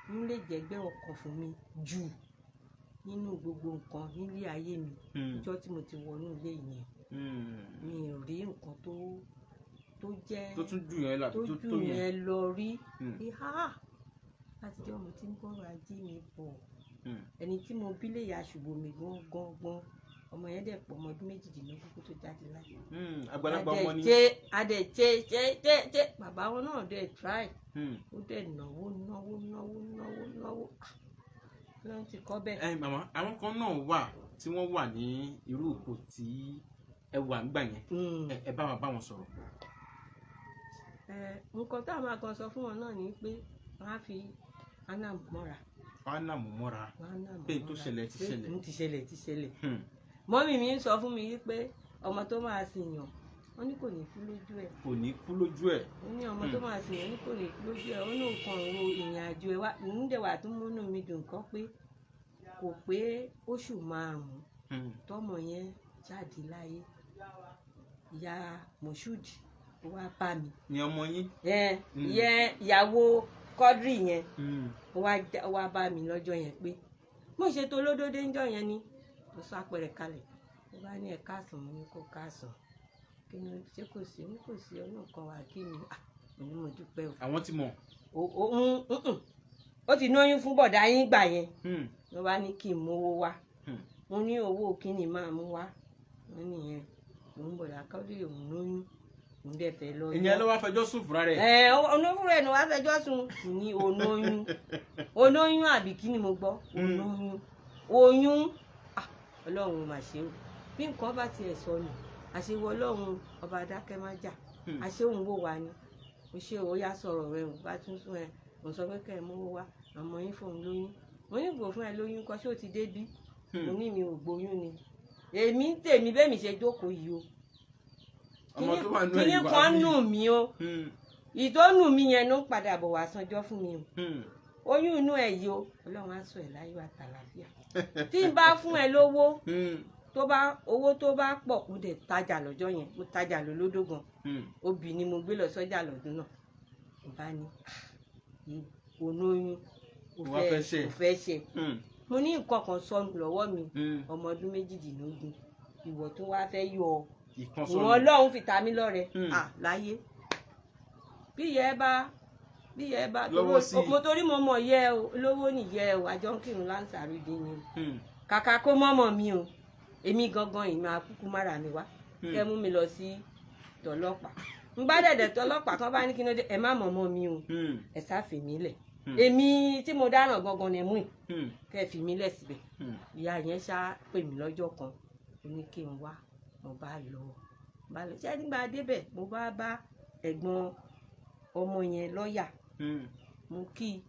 S6: ń lè jẹ́gbẹ́ ọkàn fún mi jù nínú gbogbo nǹkan nílé ayé mi. Ọjọ́ tí mo ti wọnú ilé yẹn, mi ò rí nǹkan tó jẹ́
S1: tó tún jù yẹn lọ àbí
S6: tó
S1: tó
S6: jù
S1: tó yẹn.
S6: yẹn lọ rí. Pé ha, láti jọ́ mo ti ń bọ̀rọ̀ ajé mi bọ̀, ẹni tí mo bí lè ya ṣùgbọ́n mi gan gan gan, ọmọ yẹn dẹ̀ pọ̀ ọmọ ọdún 18 kó tó jáde láyé.
S1: Àgbàlagbà ọmọ ni.
S6: Adẹ̀ ṣe ṣe ṣe ṣe, bàbá wọn náà dẹ̀ try. Ó dẹ̀ náwó náwó náwó náwó náwó. Ah, lọ́n ti kọ́ bẹ́ẹ̀.
S1: Ẹ màmá, àwọn kan náà wà tí wọ́n wà ní irú ipò tí ẹ wà ń gbà yẹn. Ẹ bá wa bá wọn sọ̀rọ̀.
S6: Ẹ, nǹkan tá a máa kan sọ fún wọn náà ni pé wọ́n á fi anam mọ́ra.
S1: Wọn á nà mú mọ́ra.
S6: Wọ́n á nà
S1: Pé n tó
S6: mọ́ra.
S1: ṣẹlẹ̀ ti
S6: Pé
S1: ṣẹlẹ̀.
S6: n ti ṣẹlẹ̀ ti ṣẹlẹ̀. Mọ́mì mi ń sọ fún mi wípé ọmọ tó máa sìn yàn, wọ́n ní kò ní kú lójú ẹ̀.
S1: Kò ní kú lójú ẹ̀.
S6: Ó ní ọmọ tó máa sìn yàn ní kò ní kú lójú ẹ̀. Ó ní nǹkan ro ìrìn àjò ẹ̀ wá ń dẹ̀ wà tó múnú mi dùn kọ́ pé kò pé oṣù 5 tọmọ yẹn jáde láyé, ìyá Moshood ó wá bá mi.
S1: Ni ọmọ yín.
S6: Ẹ ìyẹn ìyàwó Quadri yẹn. Ó wá bá mi lọ́jọ́ yẹn pé mo ṣe tó lódódé ńjọ́ yẹn ni mo sọ apẹ̀rẹ̀ kalẹ̀. Ó bá ní ẹ káàsán. Mo ní kó káàsán, kí ni ṣé kò sí? Ó ní kò sí, ọ̀nà kan wà kí ni. Ah, mo ní mo dúpẹ́ o.
S1: Àwọn ti mọ̀.
S6: Ó ti lóyún fún bọ̀dá yín gbà yẹn. Ló bá ní kí n mówó wá. Mo ní owó kí ni máa mú wá? Wọ́n nìyẹn òun bọ̀dá Quadri òun lóyún, òun dẹ̀ fẹ́ lọ́yún.
S1: Ìyẹn ló wá fẹjọ́ sùn fúnra rẹ̀.
S6: Ẹ olófúnra ẹnu wàá fẹjọ́ sùn ní olóyún olóyún àbí kí ni mo gbọ́? Olóyún oyún. Ah, Ọlọ́run ò mà ṣe o. Bí nǹkan bá tiẹ̀ sọnù, àṣewọ Ọlọ́run ọba adákẹ́ má jà. Àṣehùn wò wá ni o ṣe o yá sọ̀rọ̀ rẹ o bá tún sún ẹ. Mo sọ pé kẹ́ ẹ mówó wá, àmọ́ yín fóun lóyún. Mo ní kò fún ẹ lóyún kọ́, ṣé o ti débí? Mo ní mi ò gbóyún ni èmi ń tèmi bẹ́ẹ̀ mi ṣe jókòó yìí o.
S1: Ọmọ tó wà nù ẹ̀
S6: Kíní
S1: yìí wà
S6: kan
S1: bí.
S6: nù mí o. Ìtọ́nù mi yẹn ló ń padà bọ̀ wá sanjọ́ fún mi o. Oyún inú ẹ̀ yìí o, Ọlọ́run á sọ ẹ̀ láyọ̀ àtàlàfíà. Tí n bá fún ẹ lówó, tó bá owó tó bá pọ̀, mo dẹ̀ tajà lọ́jọ́ yẹn, mo tajà lólódó gan. Obì ni mo gbé lọ sọ́jà lọ́dún náà. Mo bá ní olóyún
S1: Ó wá fẹ́ ṣe.
S6: ò fẹ́ ṣe. Mo ní nǹkan kan sọnù lọ́wọ́ mi. Ọmọ ọdún 18, ìwọ tó wá fẹ́ yọ ọ
S1: Ìkan
S6: ìwọ̀n
S1: sọnù.
S6: Ọlọ́run fi ta mí lọ́rẹ. À láyé, bí ìyá ẹ bá bí ìyá ẹ bá
S1: Lọ́wọ́ sí i.
S6: Mo torí mo mọ̀ yẹ o, olówó nìyẹ o, àjọ ń kírun láǹsàrú dín ni o. Kàkà kó mọ́mọ́ mi o, èmi gangan ìmọ̀ akúkú mára mi wá. Kẹ́ mú mi lọ sí tọlọ́pàá, ń bá dẹ̀dẹ̀ tọlọ́pàá kan bá ní kí ló dé, ẹ má mọ̀mọ́ mi o. Ẹ sá fi mí lẹ̀. Èmi tí mo dáràn gangan ni mú ì. Kẹ́ fi mí lẹ̀ síbẹ̀. Ìyá yẹn ṣá pè mí lọ́jọ́ kan, ó ní kí n wá. Mo bá lọ, bá lọ ṣé nígbà débẹ̀, mo bá bá ẹ̀gbọ́n ọmọ yẹn lọ́ọ̀yà. Mo kí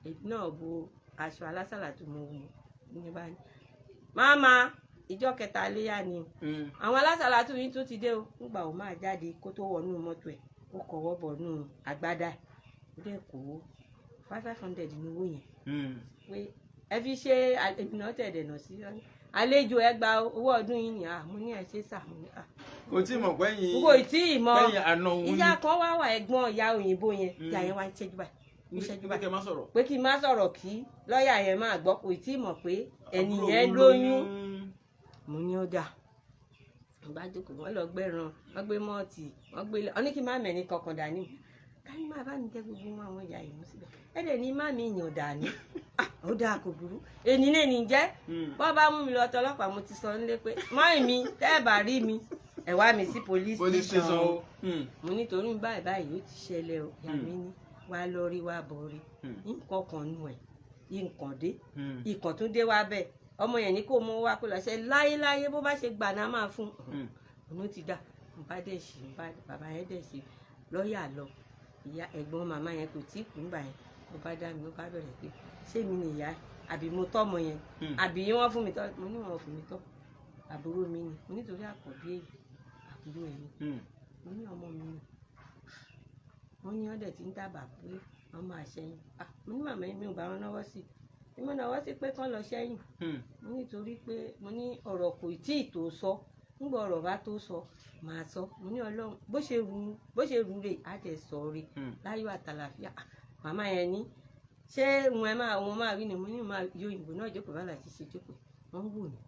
S6: èmi náà bo aṣọ alásàlà tó mo wù ní bá ní máma ìjọ kẹta léyà ni àwọn alásàlà tó yín tún ti dé o. Nígbà ó máa jáde kó tó wọnú mọ́tò ẹ̀, ó kọ̀wọ́ bọ̀nú àgbádá ẹ̀, ó dẹ̀ kó 500 ní owó yẹn pé ẹ fi ṣe èmi náà tẹ̀dẹ̀ nà sí àlejò. Ẹ gba owó ọdún yìí ni. À mo ní ẹ ṣe sà, mo ní à.
S1: Kò tí ì mọ̀ pẹ́yìn.
S6: N kò tí ì mọ.
S1: Pẹ́yìn àna òun ni.
S6: Ìyá kan wá wà, ẹ̀gbọ́n ìyá òyìnbó yẹn. Ìyá yẹn wá ń ṣẹ́jú báyìí, ń ṣẹ́jú
S1: Ní
S6: báyìí
S1: kẹ́ má sọ̀rọ̀.
S6: Pé kí n má sọ̀rọ̀, kí lọ́ọ̀yà yẹn máa gbọ́. Kò tí ì mọ̀ pé ẹni
S1: Àbúrò
S6: yẹn
S1: òun
S6: lóyún. Mo ní ó dà, mo bá jókòó. Wọ́n lọ gbẹ́ran, wọ́n gbé mọ́ọ̀tì, wọ́n gbé lọ. Wọ́n ní kí n má mẹ́ni kankan dání, ká ní má bá mi jẹ́ gbogbo wọn. Àwọn ìyá yìí mú síbẹ̀, ẹ dẹ̀ ní má mi yàn dání. Ah, ó dáa, kò burú. Èní lè ní jẹ́. Bọ́ bá mú mi lọ tọlọ́pàá, mo ti sọ nílé pé mọ́ì mi, tẹ́ ẹ bá rí mi, ẹ wá mi sí police
S1: Police
S6: station
S1: station
S6: o.
S1: o.
S6: Mo nítorí báyìí báyìí ó ti ṣẹlẹ̀ o. Ìyá mi ní wá lọ rí wá bọ̀ rí. Nǹkan kan nù ẹ̀, nǹkan dé, ìkàn tún dé wá bẹ́ẹ̀. Ọmọ yẹn ní kó mú wá kó lọ ṣe láyéláyé, bó bá ṣe gbà náà máa fún un. Òun ti dà. N bá dẹ̀ ṣe, n bá bàbá yẹn dẹ̀ ṣe lọ́ọ̀yà lọ. Ìyá ẹ̀gbọ́n màmá yẹn kò tí ì kú nígbà yẹn. Ó bá dá mi, ó bá bẹ̀rẹ̀ pé ṣé mi nìyá àbí mo tọ́ ọmọ yẹn, àbí wọ́n fún mi tọ́? Mo ní wọn fún mi tọ́, àbúrò mi ni. Mo nítorí àkọ́bí èyí àbúrò ẹ̀ ni. Mo ní ọmọ mi ni. Wọ́n ní ọ̀dẹ̀ tí ń dábàá pé wọ́n máa ṣẹ́yìn. Ah, mo ní màmá mi ò bá wọn náwó sí i, mo náwó sí pé kán lọ ṣẹ́yìn. Mo nítorí pé mo ní ọ̀rọ̀ kò tí ì tó sọ, nígbà ọ̀rọ̀ bá tó sọ màá sọ. Mo ní Ọlọ́run bó ṣe rú rè á dẹ̀ sọ rè láyọ̀ àtàlàfíà. Ah, màmá yẹn ní ṣé wọn máa wí ni. Mo ní máa yọ òyìnbó náà jókòó bá láti ṣe jókòó, wọ́n ń wò mí,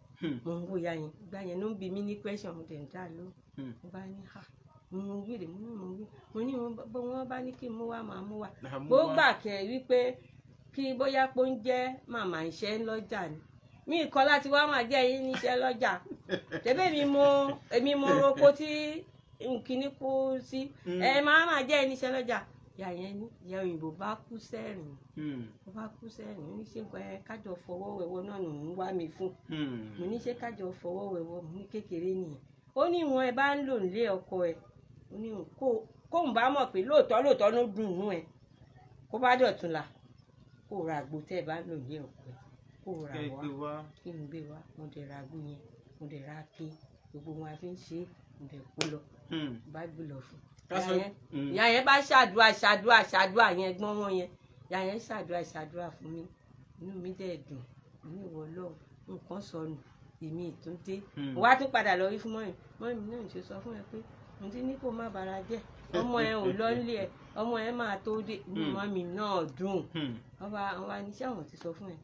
S6: mo ń wò ya yẹn gbá yẹn ló ń bi mí ní question, mo dẹ̀ ń dá lóhùn. Mo bá ní ha, mo wí rè, mo ní mo wí, mo ní wọ́n bá ní kí n mú wá, máa mú wá.
S1: Mú
S6: Bó
S1: wá.
S6: gbà kẹ́ wípé kí bóyá pé ó ń jẹ́ màmá iṣẹ́ lọ́jà ni mí kọ́ láti wá máa jẹ́ yín níṣẹ́ lọ́jà tẹ́bẹ́ mi mo èmi mo roko tí nkíní kú sí, ẹ máa jẹ́ yín níṣẹ́ lọ́jà. Ìyá yẹn ní ìyá òyìnbó bá kú sẹ́rìn, ó bá kú sẹ́rìn. Ó ní ṣé nǹkan ẹ kájọ fọwọ́ wẹ̀wọ́ náà nù ń wá mi fún. Mo ní ṣé kájọ fọwọ́ wẹ̀wọ́? Mo ní kékeré nìyẹn. Ó ní ìwọ̀n ẹ bá ń lò nílé ọkọ ẹ, ó ní kóun bá mọ̀ pé lóòótọ́ lóòótọ́ ló dùn ún ẹ, kó bá dọ̀tun là kó ra àgbo tẹ́ ẹ bá ń lò nílé ọkọ ẹ, kó ra
S1: Kẹ́ ẹ
S6: wá
S1: gbé wá.
S6: Kí n gbé wá. Mo dẹ̀ ra àgbo yẹn, mo dẹ̀ ra ké gbogbo wọn a fi ń ṣe é, mo dẹ̀ kó lọ, bá gbé lọ fún ìyá yẹn bá ṣàdúrà ṣàdúrà ṣàdúrà yẹn gbọ́n wọn yẹn. Ìyá yẹn ṣàdúrà ṣàdúrà fún mi, inú mi dẹ̀ dùn. Inú ìwọ Ọlọ́run, nǹkan sọnù, èmi ìtúndé. Mo wá tún padà lọ rí fún mọ́yìn. Mọ́yìn mi náà ṣe sọ fún ẹ pé mo ti ní kó má bara jẹ́, ọmọ ẹ ò lọ nílé ẹ, ọmọ ẹ máa tó dé. Inú mọ́mì náà dùn. Wọ́n bá wọ́n wá ní ṣé àwọn ti sọ fún ẹ?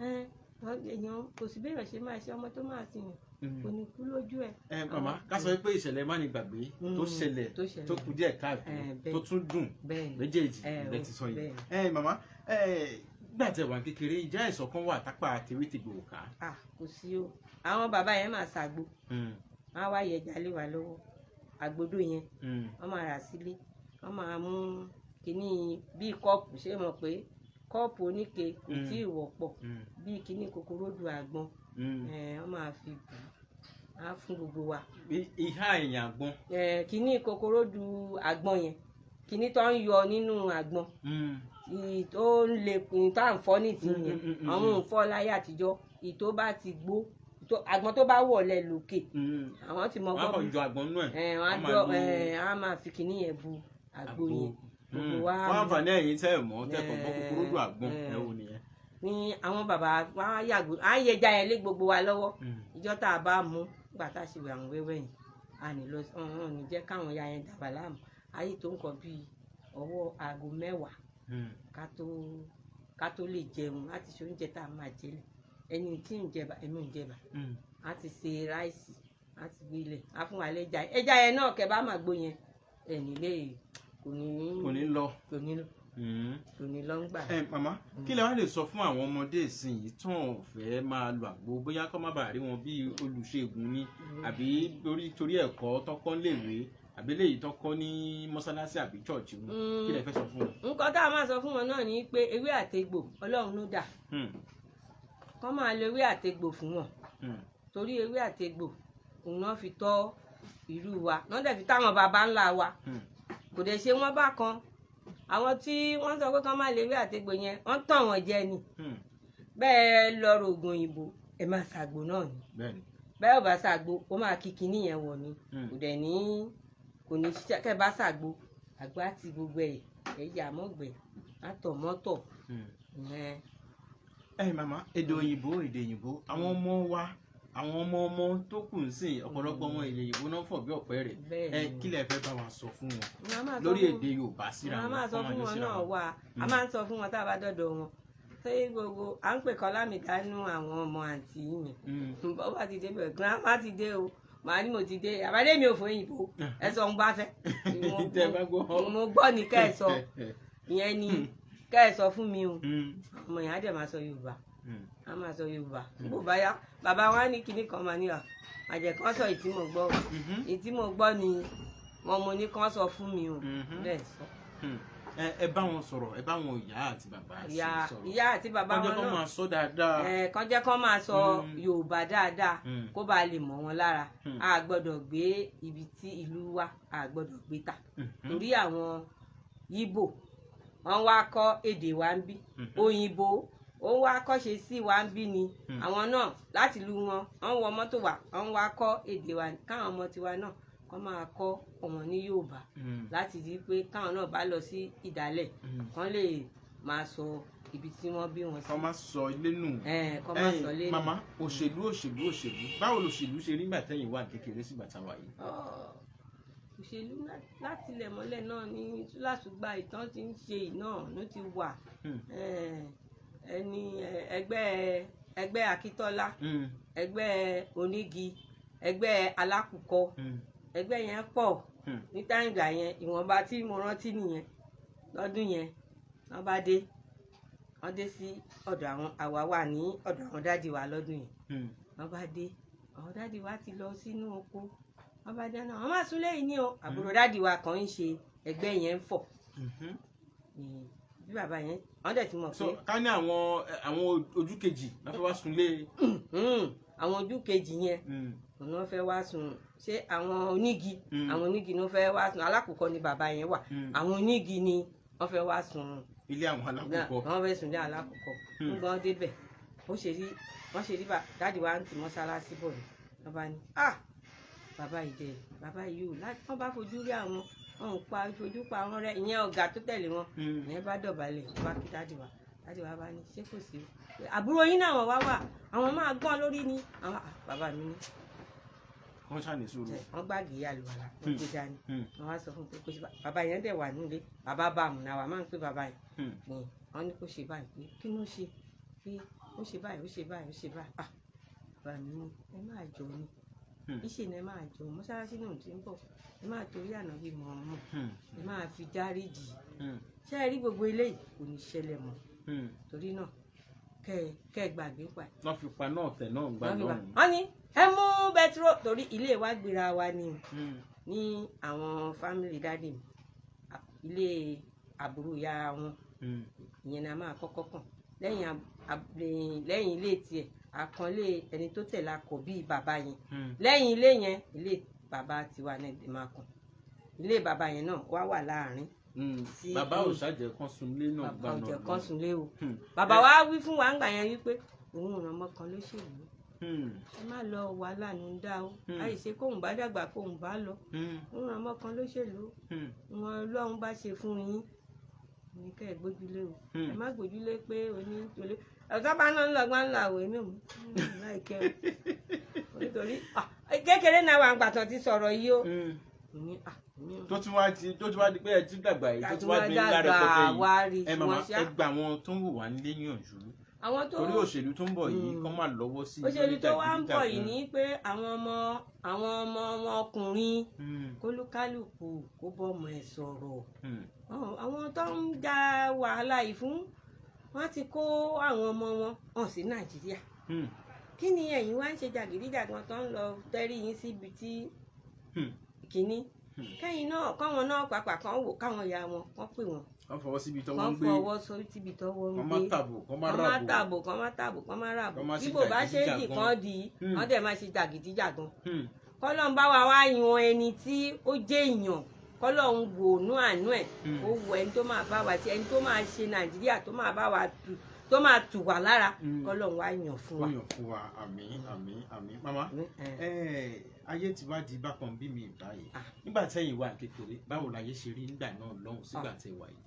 S6: Ẹ èèyàn kò sí bẹ́ẹ̀ ṣe máa ṣe ọmọ tó máa sìn yàn kò ní kú lójú ẹ.
S1: Ẹ màmá, ká sọ pé ìṣẹ̀lẹ̀ mánigbàgbé tó ṣẹlẹ̀
S6: tó ṣẹlẹ̀.
S1: tó kù díẹ̀ káàtó
S6: Bẹ́ẹ̀.
S1: tó tún dùn
S6: Bẹ́ẹ̀ ni.
S1: méjèèjì lẹ ti sọ yìí.
S6: Bẹ́ẹ̀.
S1: Ẹ màmá, ẹ gbà tẹ́ wà kékeré, ìjà ẹ̀sọ́ kan wà tápà tewétegbò ká?
S6: Ah, kò sí o. Àwọn bàbá yẹn máa ṣàgbo, wọn á wá yẹja lé wa lọ́wọ́, àgbòdo yẹn wọ́n máa rà sílé, wọ́n máa mú kínní bíi kọ́ọ̀pù, ṣé mọ̀ pé kọ́ọ̀pù oníke kò tí ì wọ́pọ̀, bíi kínní kòkòrò àgbọn, wọ́n máa fi bù ú, á fún gbogbo wa.
S1: Ìhà èèyàn àgbọn.
S6: Kínní kòkòrò àgbọn yẹn, kínní tó ń yọ nínú àgbọn tó ń le tó à ń fọ́ nìtì yẹn, àwọn ò ń fọ́ láyé àtijọ́. Ìtó bá ti gbó, àgbọn tó bá wọ̀ lẹ̀ lókè, àwọn ti mọ
S1: Wọ́n á kàn
S6: gbọ́.
S1: yọ àgbọn nú ẹ̀.
S6: Wọ́n á
S1: máa
S6: dọ́ á máa fi kínní yẹn bu àgbo yẹn gbogbo wa.
S1: Fún àǹfààní ẹ̀yin tẹ́ ẹ̀ mọ̀ tẹ́ kàn gbọ́ kúkúrú àgbọn ẹ̀ wò nìyẹn.
S6: Ní àwọn bàbá wa á yàgò á yẹja yẹn lé gbogbo wa lọ́wọ́. Ìjọ tá a bá mú nígbà tá a ṣe wẹ̀ àwọn wẹ́wẹ́ yẹn, a ní lọ ọ̀hún ní jẹ́ káwọn ya yẹn dàgbà láàmú ayé tó ń kọ bíi ọwọ́ aago 10 ká tó lè jẹun láti ṣe oúnjẹ tá a máa jẹ lẹ̀. Ẹni tí ń jẹba, èmi ń jẹba, a ti ṣe ráìsì, a ti gbé ilẹ̀, a fún wa lẹ́ja, ẹja yẹn náà kẹ bá máa gbó yẹn ẹni lè kò ní
S1: Kò ní lọ.
S6: Kò ní lọ, kò ní lọ ń gbà.
S1: Ẹ màmá, kí lẹ wá lè sọ fún àwọn ọmọdé ìsinyìí tán ò fẹ́ máa lo àgbo, bóyá kọ́ má bàa rí wọn bí olùṣègùn ni, àbí lórí torí ẹ̀kọ́ tọ́kọ́ léèwé, àbí léyìí tọ́kọ́ ní mọ́sálásí àbí chọ́ọ̀chì wọn, kí lẹ fẹ́ sọ fún wọn?
S6: Nǹkan tá a máa sọ fún wọn náà ni pé ewé àtegbò Ọlọ́run ló dà, kọ́ máa lo ewé àtegbò fún wọn, torí ewé àtegbò òun náà fi tọ́ ìlú wa náà dẹ̀ fi táwọn baba ńlá wa. Kò dẹ̀ ṣe wọ́n bá kan àwọn tí wọ́n sọ pé kán má lè ewé àtegbò yẹn, wọ́n tàn wọ́n jẹ ni. Bẹ́ẹ̀ lọ rògùn òyìnbó, ẹ máa ṣàgbo náà ni. Bẹ́ẹ̀ ò bá ṣàgbo, ó máa kí kinní yẹn wọ̀ ni. Kò dẹ̀ ní kò ní ṣiṣẹ́ kẹ́ ẹ bá ṣàgbo, àgbo á ti gbogbo ẹ̀ ẹ̀yà mọ́gbẹ́ àtọ̀ mọ́tọ̀.
S1: Ẹ màmá, èdè òyìnbó, èdè òyìnbó, àwọn ọmọ wa, àwọn ọmọ ọmọ tó kù ń sìn, ọ̀pọ̀lọpọ̀ ọmọ èdè òyìnbó náà fọ̀ bí ọ̀pẹ rẹ̀. Ẹ kí lẹ fẹ́ bá wa sọ fún wọn lórí èdè Yorùbá síra
S6: wọn?
S1: wọn,
S6: A máa sọ
S1: kọ́ máa
S6: fún
S1: yọ
S6: wọn
S1: síra
S6: náà
S1: wọn.
S6: wà, a máa ń sọ fún wọn tá a bá dọ̀dọ̀ wọn ṣé gbogbo à ń pè kọ́ lámìdánú àwọn ọmọ àǹtí yẹn bọ́ bá ti dé bẹ̀, grandma ti dé o, màá ní mo ti dé, àbádé mi ò fún òyìnbó ẹ sọ ń bá fẹ́.
S1: Tẹ́ ẹ bá gbọ́.
S6: Mo gbọ́ ní kẹ́ ẹ sọ ìyẹn ni kẹ́ ẹ sọ fún mi o. Ọmọ yẹn á dẹ̀ máa sọ Yorùbá, á máa sọ Yorùbá. Bó bá yá, bàbá wa ní kinní kan máa ní à àjẹkán sọ ìtí mo gbọ́ o. Ìtí mo gbọ́ ni wọn mo ní kán sọ fún mi o. Bẹ́ẹ̀ sọ.
S1: Ẹ bá wọn sọ̀rọ̀, ẹ bá wọn ìyá àti bàbá sọ̀rọ̀.
S6: Ìyá àti bàbá
S1: Kọjọ́
S6: wọn
S1: kọ́
S6: náà
S1: máa sọ dáadáa.
S6: Kán jẹ́ kán máa sọ Yorùbá dáadáa kó bá lè mọ̀ wọn lára. A gbọ́dọ̀ gbé ibi tí ìlú wa, a gbọ́dọ̀ gbé ta, torí àwọn Yíbò Wọ́n wá kọ́ èdè wa ń bí. Òyìnbó ó wá kọ́ṣe sí wa ń bí ni. Àwọn náà láti ìlú wọn, wọ́n wọ mọ́tò wá, wọ́n wá kọ́ èdè wa, káwọn ọmọ tiwa náà kọ́ máa kọ́ ọmọ ní Yorùbá, láti rí i pé káwọn náà bá lọ sí ìdálẹ̀, kán lè máa sọ ibi tí wọ́n bí wọn sí.
S1: Kọ́ má sọ ilé nù.
S6: Kọ́ má sọ
S1: Ẹ̀yin,
S6: lé nù.
S1: Màmá, òṣèlú, òṣèlú, òṣèlú, báwo lòṣèlú ṣe rí nígbà tẹ́yìn wà ní kékeré sígbà táwa yìí?
S6: Òṣèlú láti ilẹ̀ mọ́lẹ̀ náà ní túláṣùgbà ìtàn ti ń ṣe náà ló ti wà. Ẹni ẹgbẹ́ Akíntọ́lá, ẹgbẹ́ onígi, ẹgbẹ́ alákùkọ, ẹgbẹ́ yẹn pọ̀ ní táyìngbà yẹn. Ìwọ̀nba tí mo rántí nìyẹn. Lọ́dún yẹn, wọ́n bá dé, wọ́n dé sí ọ̀dọ̀ àwọn, àwa wà ní ọ̀dọ̀ àwọn daddy wa lọ́dún yẹn. Wọ́n bá dé, àwọn daddy wa ti lọ sínú oko. Wọ́n bá dé náà, wọ́n máa sún lẹ́yìn ní o. Àbúrò daddy wa kan ń ṣe ẹgbẹ́ yẹn ń fọ̀ ní bí bàbá yẹn, wọ́n dẹ̀ ti mọ̀
S1: So
S6: pé
S1: ká ní àwọn ojú kejì náà fẹ́ wá sunlé.
S6: Àwọn ojú kejì yẹn, òun náà fẹ́ wá sùn. Ṣé àwọn onígi? Àwọn onígi ló fẹ́ wá sùn. Alákùkọ ni bàbá yẹn wà. Àwọn onígi ni wọ́n fẹ́ wá sùn
S1: ilé àwọn alákùkọ.
S6: Wọ́n fẹ́ sùn ní alákùkọ. Nígbà wọ́n débẹ̀, ó ṣe rí, wọ́n ṣe rí bá daddy wa ń tì mọ́ṣáláṣí bọ̀ ni wọ́n bá ní, "Ah, bàbá yìí dẹ̀, bàbá yìí ò láti." Wọ́n bá fojú rí àwọn, wọn ò pa fojú pa wọn rẹ. Ìyẹn ọ̀gá tó tẹ̀lé wọn, ìyẹn bá dọ̀bálẹ̀, ó bá kí daddy wa. Daddy wa bá ní, "Ṣé kò sí? Àbúrò yín náà wọ́n wá wà, àwọn máa gbọ́n lórí ni àwọn." Ah, bàbá mi ní
S1: Wọ́n ṣàní sùúrù.
S6: Wọ́n gbàgé àlùwàlà, wọ́n gbé dání. Wọ́n wá sọ fún un pé kó ṣe báyìí. Bàbá yẹn dẹ̀ wà nílé, bàbá bá àmùnà wa máa ń pè bàbá yẹn ní. Wọ́n ní kó ṣe báyìí, pé kí ló ṣe, pé ó ṣe báyìí, ó ṣe báyìí, ó ṣe báyìí. Ah, bàbá mi ní, "Ẹ máa jọ ni ìṣe ni, ẹ máa jọ mọ́ṣáláṣí náà tí ń bọ̀, ẹ máa torí ànábì mọ̀ ọ́n mọ̀, ẹ máa fi dáríjì. Ṣé ẹ rí gbogbo eléyìí, kò ní ṣẹlẹ̀ mọ́. Torí náà, kẹ́ ẹ gbàgbé pa ẹ̀."
S1: Wọ́n fi pa náà tẹ̀ náà gbà
S6: Wọ́n fi
S1: lọ́hùn.
S6: Wọ́n ní ẹ mú bẹtiró, torí ilé wa gbéra wa ni o ní àwọn family daddy mi, ilé àbúrò ya wọn, ìyẹn ni a máa kọ́kọ́ kàn lẹ́yìn lẹ́yìn ilé tiẹ̀, àkànlé ẹni tó tẹ̀lé akọ̀ bíi bàbá yẹn. Lẹ́yìn ilé yẹn, ilé bàbá tiwa náà máa kàn. Ilé bàbá yẹn náà wá wà láàrin.
S1: Bàbá ò ṣàjẹ́ kan sunlé náà gbà
S6: Bàbá ò
S1: náà
S6: jẹ́ kán sunlé o. Bàbá wa wí fún wa ńgbà yẹn wípé òun ò ràn ọmọ kan lóṣèlú, ẹ má lọ, wàhálà ní ń dá o. Àìṣe kóun bá dàgbà, kóun bá lọ, òun ràn ọmọ kan lóṣèlú. Wọn Ọlọ́run bá ṣe fún yín ní kẹ́ ẹ gbójúlé o. Ẹ má gbójúlé pé oní torí ọ̀gá bá náà ń lọ gbọ́n ń lọ àwọ̀ èmi ò mú láìkẹ́ o, nítorí kékeré náà wà ń gbàtàn ti sọ̀rọ̀ yìí o. Ní èmi ò
S1: Tó tún wá di pé ẹ ti dàgbà yìí, tó tún wá di ńlá rẹpẹtẹ
S6: Dàgbà wá rí
S1: yìí, ẹ màmá,
S6: wọn ṣá.
S1: ẹ gba àwọn tó ń wò wá nílé yànjú
S6: Àwọn tó
S1: torí òṣèlú tó ń bọ̀ yìí, kọ́ máa lọ́wọ́ sí
S6: òṣèlú tó wá ń bọ̀ yìí
S1: jàgídíjàgan.
S6: ní pé àwọn ọmọ wọn ọkùnrin, kólúkálùkù kó bọ́mọ ẹ̀ sọ̀rọ̀. Àwọn tó ń da wàhálà yìí fún wọn ti kó àwọn ọmọ wọn hàn sí Nàìjíríà. Kí ni ẹ̀yin wá ń ṣe jàgídíjàgan tó ń lọ tẹ́rí yín síbi tí kínní? Kẹ́yìn náà, káwọn náà pàápàá kan wò, káwọn ya wọn kán pè wọ́n.
S1: Wọ́n fọwọ́ síbi tọ́wọ́
S6: Kán
S1: ń gbé.
S6: fọwọ́ sórí tíbi tọ́wọ́ ń
S1: Kọ́ má
S6: gbé.
S1: tàbò, kọ́ má
S6: Kán má
S1: ràbò.
S6: tàbò, kán má tàbò, kán má ràbò.
S1: Kán má ṣe
S6: Bí kò bá ṣe é dì
S1: jàgídíjàgan.
S6: Kán dì í, wọ́n dẹ̀ máa ṣe jàgídíjàgan. Kọ́lọ́n bá wa wá yan ẹni tí ó jẹ́ èèyàn, kọ́lọ́n wò nú àánú ẹ̀, ó wo ẹni tó máa bá wa ṣe, ẹni tó máa ṣe Nàìjíríà, tó máa bá wa tù, tó máa tù wá lára, kọ́lọ́n wá yàn fún
S1: Ó
S6: wa.
S1: yàn fún wa. Àmín, àmín, àmín. Màmá,
S6: Ẹ.
S1: Ayé ti wá di bákan bí mi báyìí.
S6: Ah.
S1: Nígbà tẹ́yìn wà kékeré, báwo láyé ṣe rí nígbà náà lọ́hùn sígbà tẹ́ wà yìí?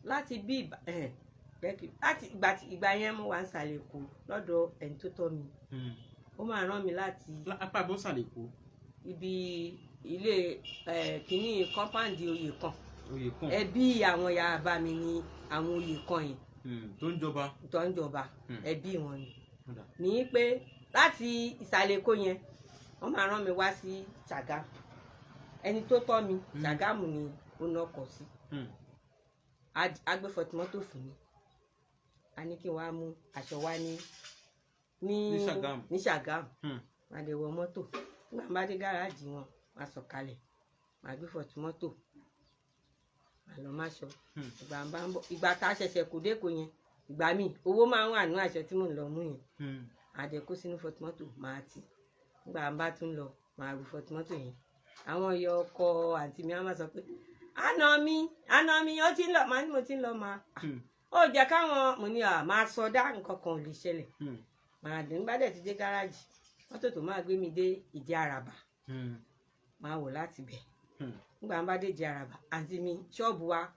S6: Láti bí ìgbà ẹ jẹ́ láti ìgbà ìgbà yẹn, mo wà ń sàlẹ̀ kù lọ́dọ̀ ẹni tó tọ́ mi. Ó máa rán mi láti
S1: Apá bó sàlẹ̀ kó?
S6: Ibi ilé ẹ kínní, compound oyè kan.
S1: Oyè kan.
S6: Ẹbí àwọn yàrá mi ni àwọn oyè kan yẹn.
S1: Tó ń jọba.
S6: Tó ń jọba. Ẹbí wọn ni.
S1: Ó dà.
S6: Ní pé láti ìsàlẹ̀ èkó yẹn, wọ́n máa rán mi wá sí Ṣàgámù. Ẹni tó tọ́ mi, Ṣàgámù ni ó nọkọ̀ sí. Agbẹ́fọ̀tì mọ́tò fún mi, a ní kí n wá mú aṣọ wá ní
S1: Ní Ṣàgámù.
S6: Ní Ṣàgámù. Máa dẹ̀ wọ mọ́tò. Nígbà bá dé gáràjì wọn, máa sọ̀kalẹ̀, máa gbé fọ̀tì mọ́tò, máa lọ máṣọ. Ìgbà bá ń bọ̀, ìgbà tá a ṣẹ̀ṣẹ̀ kò dé kò yẹn, ìgbà míì owó máa ń wà nínú aṣọ tí mò ń lọ mú yẹn. Àdẹ kó sínú fọ̀tì mọ́tò, máa tì. Nígbà bá tún lọ, máa ru fọ̀tì mọ́tò yẹn. Àwọn ọyọ ọkọ àǹtí mi á máa sọ pé Àna mi, àna mi, ó ti ń lọ. Màá ní mo ti ń lọ máa. Ó jẹ́ káwọn, mo ní à máa sọdá, nǹkan kan ò lè ṣẹlẹ̀. Màá dùn bá dẹ̀ ti dé gáràjì, mọ́tò tó máa gbé mi dé Ìdí Àràbà, máa wò láti bẹ̀. Nígbà bá dé Ìdí Àràbà, àǹtí mi, ṣọ́ọ̀bù wa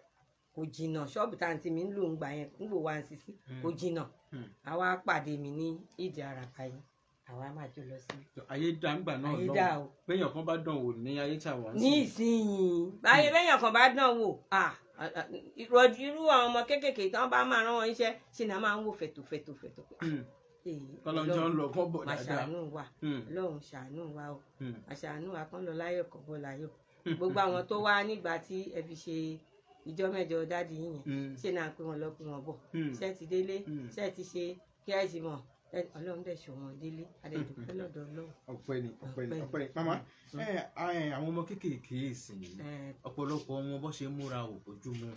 S6: kò jìnnà, ṣọ́ọ̀bù tá àǹtí mi ń lò ń gbà yẹn ń gbò wá ń sisi kò jìnnà. Àwa pàdé mi ní Ìdí Àràbà yìí, àwa máa jọ lọ sí.
S1: Ayé dá ńgbà náà.
S6: Ayé
S1: lọ́hùn.
S6: dá o.
S1: Béèyàn kan bá dán wò ní ayé tí a wà ń
S6: Ní
S1: sìn.
S6: ìsinyìí báyìí, bẹ́yàn kan bá dán wò, ah, ah, ah, irú àwọn ọmọ kéékèèké tí wọ́n bá máa rán wọn iṣẹ́ ṣe ni a máa ń wò fẹ̀tòfẹ̀tò fẹ̀tò.
S1: Kọ́lọ́njọ́ ń lọ kọ́ bọ̀
S6: Máa
S1: dáadáa.
S6: ṣàánú wa. Ọlọ́run ṣàánú wa o. Máa ṣàánú wa, kán lọ láyọ̀, kọ́ bọ́ láyọ̀. Gbogbo àwọn tó wá nígbà tí ẹ fi ṣe ìjọ mẹ́jọ daddy yín yẹn, ṣé náà pé wọn lọ, pé wọn bọ̀, ṣé ti délé, ṣé ti ṣe kí ẹ ti mọ̀, Ọlọ́run dẹ̀ ṣọ́ wọn délé, adẹ̀dùpẹ́ lọ́dọ̀ Ọlọ́run.
S1: Ọpẹ́ ni, ọpẹ́ ni.
S6: Ọpẹ́ ni.
S1: Ọpẹ́ ni. Màmá ẹ, àwọn ọmọ kéékèèké ìsìn yìí, ọ̀pọ̀lọpọ̀ wọn bó ṣe múra ò bójú mu,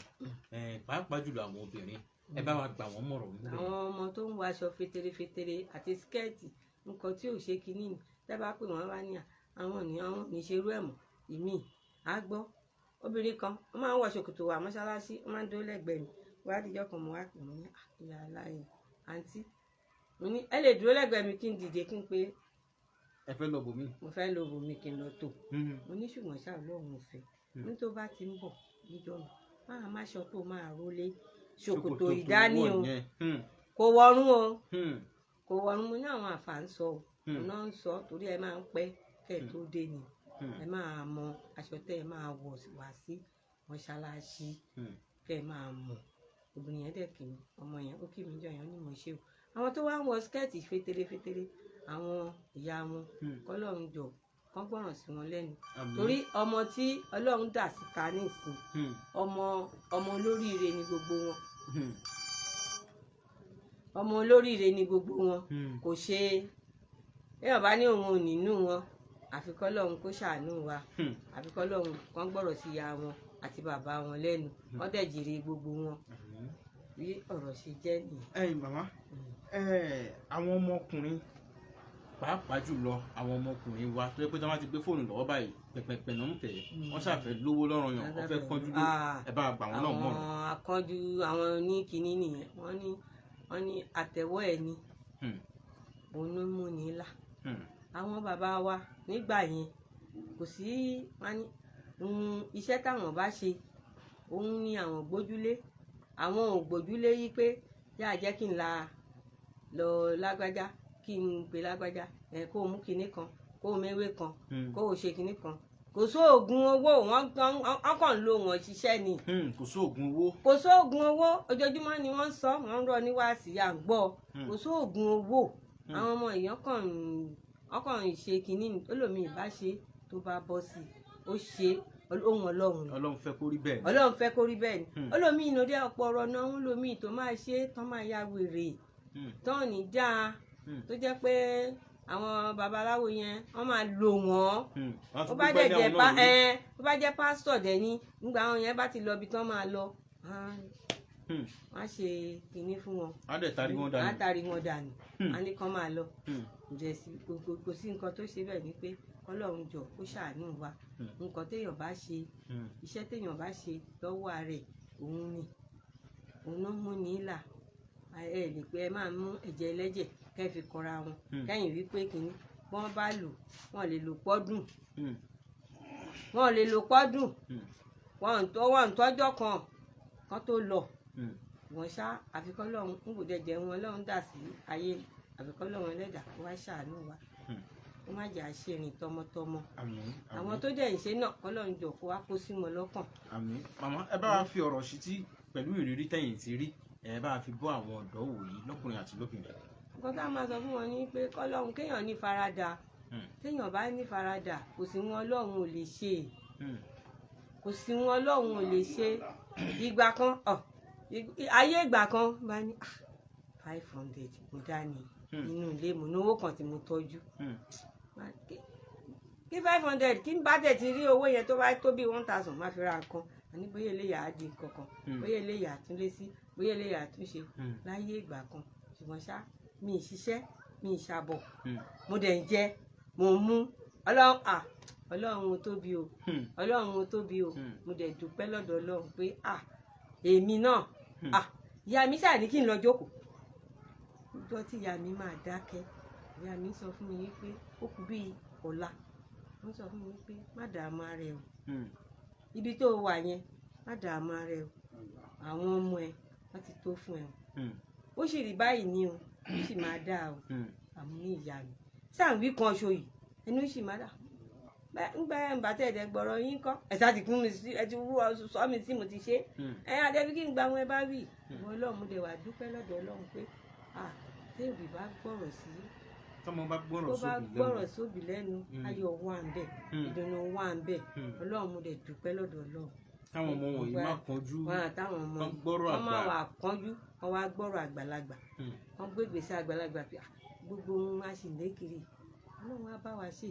S1: pàápàá jùlọ àwọn obìnrin, ẹ bá wa gbà wọ́n mọ̀rọ̀ níbẹ̀.
S6: Àwọn ọmọ tó ń wọ aṣọ feterefetere àti skirt, nǹkan tí ò ṣe kinní ni. Tẹ́ bá pè wọ́n, wá ní à àwọn ní àwọn ò ní ṣerú ẹ̀ mọ́. Ìmí á gbọ́, obìnrin kan, wọ́n máa ń wọ ṣòkòtò wà mọ́ṣáláṣí, wọ́n máa ń dúró lẹ́gbẹ̀ẹ́ mi. Wá díjọ́ kan, mo wá pè mí ní ìyá aláìní àǹtí, mo ní ẹ lè dúró lẹ́gbẹ̀ẹ́ mi kí n dìde kí n pé
S1: Ẹ fẹ́ lọ bòmí.
S6: Mo fẹ́ lọ bòmí kí n lọ tò. Mo ní ṣùgbọ́n ṣáà lóun ò fẹ́. Mo ní tó bá ti ń bọ̀ níjọ́ mi, máa má ṣọ tó máa rólé ṣòkòtò
S1: tó
S6: ìdání
S1: wọ̀
S6: o.
S1: yẹn.
S6: Kò wọrún o, kò wọrún. Mo ní àwọn àfà ń sọ o, ọ̀nà ń sọ torí ẹ máa ń pẹ́ kẹ́ ẹ tó dé ni. Ẹ máa mọ aṣọ tẹ́ ẹ máa wọ̀ wá sí mọ́ṣáláṣí, kẹ́ ẹ máa mọ̀. Obìnrin yẹn dẹ̀ kí mi, ọmọ yẹn ó kí mi jọ yẹn, ó ní mo ṣe o. Àwọn tó wá ń wọ skirt fetere fetere, àwọn ìyá wọn, kọ́lọ́run jọ kán gbọ́ràn sí wọn lẹ́nu.
S1: Àmín.
S6: Torí ọmọ tí Ọlọ́run dà síta nísìn, ọmọ ọmọ olóríire ni gbogbo wọn. Ọmọ olóríire ni gbogbo wọn. Kò ṣe èèyàn bá ní òun ò nínú wọn, àfi kọ́lọ́run kó ṣàánú wa. Àfi kọ́lọ́run kán gbọ́rọ̀ sí ìyá wọn àti bàbá wọn lẹ́nu, wọ́n dẹ̀ jèrè gbogbo wọn.
S1: Àmín.
S6: Bí ọ̀rọ̀ ṣe jẹ́ nìyẹn.
S1: Ẹ̀yin màmá, àwọn ọmọkùnrin, pàápàá jùlọ àwọn ọmọkùnrin wa tó yẹ pé tí wọ́n bá ti gbé fóònù lọ́wọ́ báyìí, pẹ̀pẹ̀pẹ̀ náà ń tẹ̀, wọ́n ṣàfẹ́ lówó lọ́rọ̀ yàn, wọ́n fẹ́ kánjú ló, ẹ bá gbà wọ́n náà
S6: àwọn
S1: mọ̀ràn.
S6: Akánjú, àwọn oníkìíní nìyẹn. Wọ́n ní àtẹ̀wọ́ ẹ̀ ni òun ló mú ní là. Àwọn bàbá wa nígbà yẹn, kò sí, wọ́n ní iṣẹ́ táwọn bá ṣe, òun ni àwọn gbójúlé. Àwọn ò gbójúlé yí pé yáà jẹ́ kí n la lọ lágbájá, kí n pè lágbájá ẹ, kó o mú kinní kan, kó o méwé kan, kó o ṣe kinní kan. Kò sóògùn owó, wọ́n kàn ń lo wọn ṣiṣẹ́ ni.
S1: Kò sóògùn owó.
S6: Kò sóògùn owó. Ojoojúmọ́ ni wọ́n ń sọ, wọ́n ń rọ ní wáàsí, à ń gbọ́. Kò sóògùn owó. Àwọn ọmọ èèyàn kàn ń wọ́n kàn ń ṣe kinní ni. Olómi ìbá ṣe tó bá bọ́ sí i, ó ṣe ohun Ọlọ́run ni.
S1: Ọlọ́run fẹ́ kó rí bẹ́ẹ̀ ni.
S6: Ọlọ́run fẹ́ kó rí bẹ́ẹ̀ ni. Olómi ìnàdí ọ̀pọ̀ ọ̀rọ̀ náà ń lomi tó máa ṣe tán máa ya wèrè, tán ní dáa, tó jẹ́ pé àwọn babaláwo yẹn, wọ́n máa lò wọ́n.
S1: Wọ́n á
S6: Ó
S1: tún
S6: bá
S1: gbégbá
S6: dẹ̀
S1: ní
S6: jẹ́
S1: àwọn
S6: pa
S1: náà lórí.
S6: Ẹ ó bá jẹ́ pásítọ̀ dẹ̀ ní, nígbà àwọn yẹn bá ti lọ ibi tán máa lọ, wọ́n á ṣe kinní fún wọn.
S1: Á dẹ̀ tarí wọn
S6: Á
S1: dànù.
S6: tarí wọn dànù. Á ní kán máa lọ. Kò dẹ̀ sí, kò sí nǹkan tó ṣe bẹ́ẹ̀ ni pé Ọlọ́run jọ kó ṣàánú wa. Nǹkan téèyàn bá ṣe, iṣẹ́ téèyàn bá ṣe lọ́wọ́ rẹ̀, òun ni òun ló mú ní là. Ẹ lè pé ẹ máa mú ẹ̀jẹ̀ ẹlẹ́jẹ̀ kẹ́ ẹ fi kanra wọn, kẹ́yìn wípé kínní wọ́n bá lò, wọ́n lè lò pọ́dùn, wọ́n lè lò pọ́dùn, wọ́n ń tọ́jọ́ kan kan tó lọ. Wọ́n ṣá, àfikọ́ lọ́hún ń kò dẹ̀jẹ̀ wọn lọ́hún dà sí ayé, àfikọ́ lọ́hún ẹlẹ́dàá kó wá ṣàánú wa, kó má jẹ́ àṣerìn tọmọtọmọ.
S1: Àmín.
S6: Àwọn
S1: Àmín.
S6: tó dẹ̀ ń ṣe náà, kọ́lọ́hún jọ kó wá kó sí wọn lọ́kàn.
S1: Àmín. Màmá, ẹ bá wa fi ọ̀rọ̀ sí pẹ̀lú ìrírí tẹ̀yìn ti rí, ẹ bá wa fi bọ́ àwọn ọ̀dọ́ wòyí lọ́kùnrin àti lóbìnrin.
S6: Nǹkan tá a máa sọ fún wọn ni pé kọ́lọ́hún, kéèyàn ní faradà. Téèyàn bá ní faradà, kò sí wọn Ọlọ́run ò lè ṣe. Kò sí wọn Ọlọ́run ò lè ṣe. Ìgbà kan ọ ayé ìgbà kan bá ní 500 mo dá ní inú ilé, mo náwó kan tí mo tọ́jú. Kí 500 kí n bá tẹ̀ ti rí owó yẹn, tó bá tó bí 1,000, má fi ra nǹkan, àní bóyá eléyà á di nǹkan kan, bóyá eléyà á tún lé sí, bóyá eléyà á tún ṣe láyé ìgbà kan. Ṣùgbọ́n ṣá, mi ì ṣiṣẹ́, mi ì ṣàbọ̀, mo dẹ̀ ń jẹ, mo ń mú Ọlọ́run à Ọlọ́run ó tóbi o, Ọlọ́run ó tóbi o. Mo dẹ̀ dúpẹ́ lọ́dọ̀ Ọlọ́run pé ah, èmi náà, ah, ìyá mi ṣáà ní kí n lọ jókòó. Ọjọ́ tí ìyá mi máa dákẹ́, ìyá mi sọ fún mi wípé ó kù bíi ọ̀la. Wọ́n sọ fún mi wípé má dààmú ara ẹ o, ibi tó wà yẹn, má dààmú ara ẹ o, àwọn ọmọ ẹ wọ́n ti tó fún ẹ o, ó sì rí báyìí ní o, ó sì máa dáa o. Àmú ní ìyá mi sáà ń wí kan ṣo yìí, ẹnu sì máa dà ńgbà ńgbà tẹ̀ ẹ̀dẹ̀ gbọ́rọ̀ yín kọ́ ẹ̀ sá ti kún mi sí, ẹ ti wú ọ sọ mi sí, mo ti ṣe é. Ẹ adébí kí n gba wọn, ẹ bá wì ìwọ Ọlọ́run dẹ̀ wá dúpẹ́ lọ́dọ̀ Ọlọ́run pé ah, téèbì bá gbọ́rọ̀ sí
S1: Tọmọ bá gbọ́rọ̀
S6: tó bá
S1: sóbì
S6: gbọ́rọ̀
S1: lẹ́nu.
S6: sóbì lẹ́nu, ayọ̀ wà ń bẹ̀, ìdùnnú wà ń bẹ̀. Ọlọ́run, mo dẹ̀ dúpẹ́ lọ́dọ̀ Ọlọ́run.
S1: Táwọn ọmọ wọ̀nyí má kánjú.
S6: Wọn àtàwọn ọmọ
S1: Kán gbọ́rọ̀
S6: wọn má
S1: àgbà.
S6: wà kánjú, wọn wá gbọ́rọ̀ àgbàlagbà, wọn gbé ìgbésẹ̀ àgbàlagbà pé ah, gbogbo ohun a sì lé kiri, Ọlọ́run á bá wa ṣe.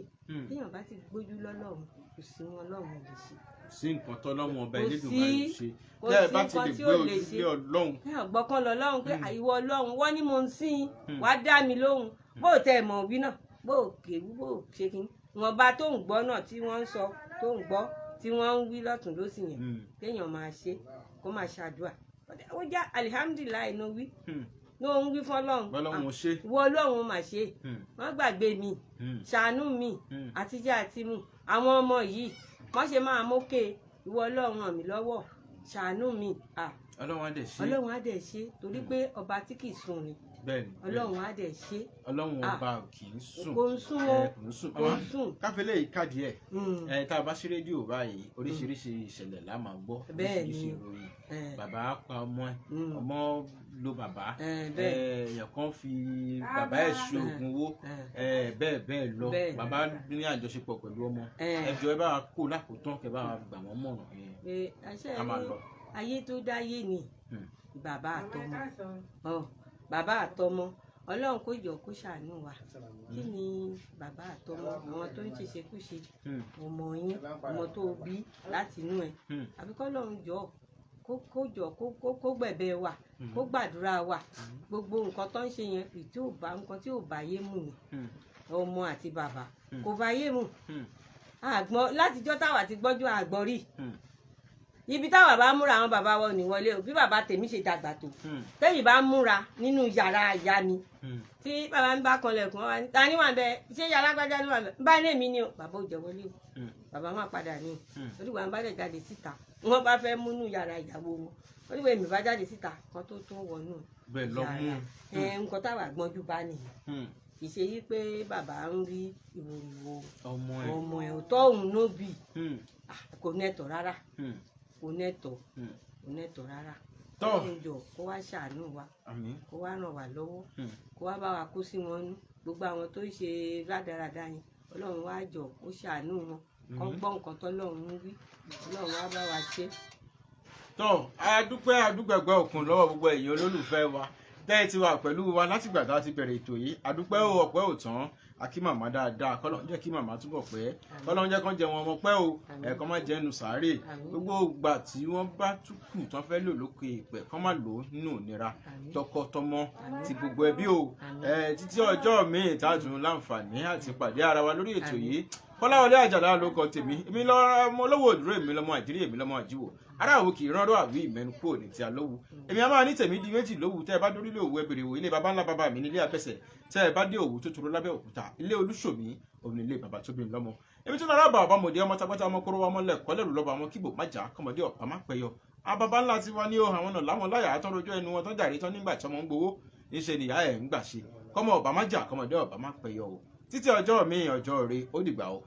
S6: Téèyàn bá ti gbójú lọ́lọ́run, kò sí wọn Ọlọ́run ò lè ṣe.
S1: Kò sí nǹkan tọ́lọ́mọ ọba
S6: Kò
S1: Elédùmarè ṣe
S6: kò
S1: tẹ́ ẹ
S6: sí
S1: bá ti
S6: nǹkan
S1: lè
S6: tí
S1: gbé
S6: ò lè
S1: ojú
S6: ṣe.
S1: lé Ọlọ́run.
S6: Téèyàn gbọ́kàn lọ lọ́run pé ìwọ Ọlọ́run wọ́n ní mo ń sìn, wàá dá mi lóhùn, bó o tẹ ẹ̀ mọ̀ wí náà, bó o kéwú, bó o ṣe kí wọn bá tó ń gbọ́ náà tí wọ́n ń sọ, tó ń gbọ́ tí wọ́n ń wí lọ́tún lósì yẹn, kéèyàn máa ṣe, kó máa ṣàdúrà. Ó já alihamudulilayi ló wí, ló ń wí fọ́lọ́run.
S1: Bọ́lọ́run
S6: Ah,
S1: ṣe.
S6: ìwọ Ọlọ́run mà ṣe, wọ́n gbàgbé mi, ṣàánú mi, àtijọ́ àti mu àwọn ọmọ yìí wọ́n ṣe máa mókè, ìwọ Ọlọ́run ràn mí lọ́wọ́, ṣàánú mi. Ah,
S1: Ọlọ́run á dẹ̀ ṣe.
S6: Ọlọ́run á dẹ̀ ṣe, torí pé ọba tí kì í sùn ni.
S1: Bẹ́ẹ̀ni.
S6: Ọlọ́run á dẹ̀ ṣe.
S1: Ọlọ́run
S6: Ah.
S1: ọba kì í sùn.
S6: Kò ń sùn o.
S1: Ẹ, kò ń sùn.
S6: Kò ń sùn.
S1: Káfílẹ̀ yìí káàdì ẹ̀. Ẹ tá a bá sí rédíò báyìí, oríṣiríṣi ìṣẹ̀lẹ̀ la máa gbọ́, oríṣiríṣi ìròyìn. Bàbá pa ọmọ ẹ̀, ọmọ lo bàbá,
S6: Bẹ́ẹ̀.
S1: Èèyàn kan fi bàbá ẹ̀ ṣe oògùn owó, bẹ́ẹ̀ bẹ́ẹ̀ lọ. Bàbá ní àjọṣepọ̀ pẹ̀lú ọmọ. Ẹ jọ̀ọ́, ẹ bá wa kó lákòótán, kẹ́ bá wa gbà wọ́n mọ̀ràn ẹ.
S6: Pé àṣẹ
S1: Ká máa
S6: rí
S1: lọ.
S6: Ayé tó dáyé ni bàbá àtọmọ ọ, bàbá àtọmọ, Ọlọ́run kó jọ kó ṣàánú wa. Kí ni bàbá àtọmọ, àwọn tó ń ṣèṣekúṣe, ọmọ yín, ọmọ tó bí láti inú ẹ, àbí kọ́lọ́run jọ kó jọ kó gbẹ̀bẹ̀ wa, kó gbàdúrà wa. Gbogbo nǹkan tó ń ṣe yẹn, tí ò bá nǹkan tí ò bá yé mu ni. Ọmọ àti bàbá kò bá yé mu. Àgbọn látijọ́ táwa ti gbọ́jú àgbọn rí. Ibi táwa bá múra, àwọn bàbá wa ò ní wọlé o. Bí bàbá tèmi ṣe dàgbà tó, tẹ́yìn bá múra nínú yàrá ìyá mi, tí bàbá mi bá kanlẹ̀kùn, wọn wá ní, ta ni wà bẹ́ẹ̀? Ṣé yàrá gbájá ló wà bẹ́ẹ̀? Bá ní èmi ni o. Bàbá ò jẹ́ wọlé o. Bàbá má padà ní o. Onígbà wọn bá dẹ̀ jáde síta, wọn bá fẹ́ múnú yàrá ìyàwó wọn, onígbà èmi bá jáde síta kan tó tún wọnú
S1: Bẹ́ẹ̀ lọ mú.
S6: yàrá ẹ. Nǹkan táwa gbọ́njú bá nìyẹn. Kì í ṣe yí pé bàbá ń rí ìwòrìwò
S1: ọmọ ẹ̀.
S6: Ọmọ ẹ̀ ò tọ́ òun ló bì. Kò nẹ́tọ̀ rárá. Kò nẹ́tọ̀. Kò nẹ́tọ̀ rárá.
S1: Tọ́.
S6: Ọlọ́run jọ̀ọ́, kó wá ṣàánú wa,
S1: Àmín.
S6: kó wá ràn wá lọ́wọ́, kó wá bá wa kó sí wọn nú. Gbogbo àwọn tó ń ṣe rádaràda yẹn, Ọlọ́run wá jọ̀ọ́ kó ṣàánú wọn, kó gbọ́ nǹkan tọ́lọ́run ń wí. Ọlọ́run wá bá wa ṣe.
S1: Tọ́, adúpẹ́, adúgbẹ̀gbẹ́ òkun lọ́wọ́ gbogbo ẹ̀yin olólùfẹ́ wa tẹ́ ẹ ti wà pẹ̀lú wa látìgbà tá a ti bẹ̀rẹ̀ ètò yìí. Adúpẹ́ o, ọpẹ́ ò tán. Akí màmá dáadáa, kọ́lọ́n jẹ́ kí màmá túbọ̀ pẹ́, kọ́lọ́n jẹ́ kán jẹ wọn ọmọ pẹ́ o, ẹ̀kọ́ má jẹ́ ẹnu sàárè. Gbogbo ìgbà tí wọ́n bá tún kù tán fẹ́ lò lókè ìpẹ́, kán má lò ó nínú ìnira, tọkọtọmọ ti gbogbo ẹbí o. Títí ọjọ́ míì tá a tún láǹfààní àti pàdé ara wa lórí ètò yìí, Kọ́láwọlé Àjàlá ló kọ tèmi. Èmi lọ́mọ olówó òdúró, èmi lọ́mọ àjírí, èmi lọ́mọ àjíwò aráàwò kì í rán àwí ìmẹ́nu kúrò ní ti alówù. Èmi a máa ní tèmi di méjì lówù. Tẹ́ ẹ bá dórílé Òwú, ẹbèrè wò ilé baba ńlá baba mi nílé abẹ́sẹ̀. Tẹ́ ẹ bá dé Òwú tó toro lábẹ́ òkúta, ilé olúṣòmí òun ilé baba tó bí mi lọ́mọ. Èmi tó lọ́ra bàbá ọmọdé, ọmọ tagbátá, ọmọ kóró ọmọ lẹ́kọ́ lẹ́rù lọ́ba, ọmọ kíbò májà kọ́mọdé ọ̀pá má pẹ́yọ. Ababa ńlá ti wá ní o. Àwọn náà láwọn láyà àtọ́rọjọ́ ẹnu wọn tán jàre tán nígbà tí ọmọ ń gbowó níṣẹ́ nìyá ẹ̀ ń gbà ṣe kọ́mọ ọ̀bá má jà, kọ́mọdé ọ̀bá má pẹ́yọ o. Títí ọjọ́ mi, ọjọ́ rẹ, ó dìgbà o.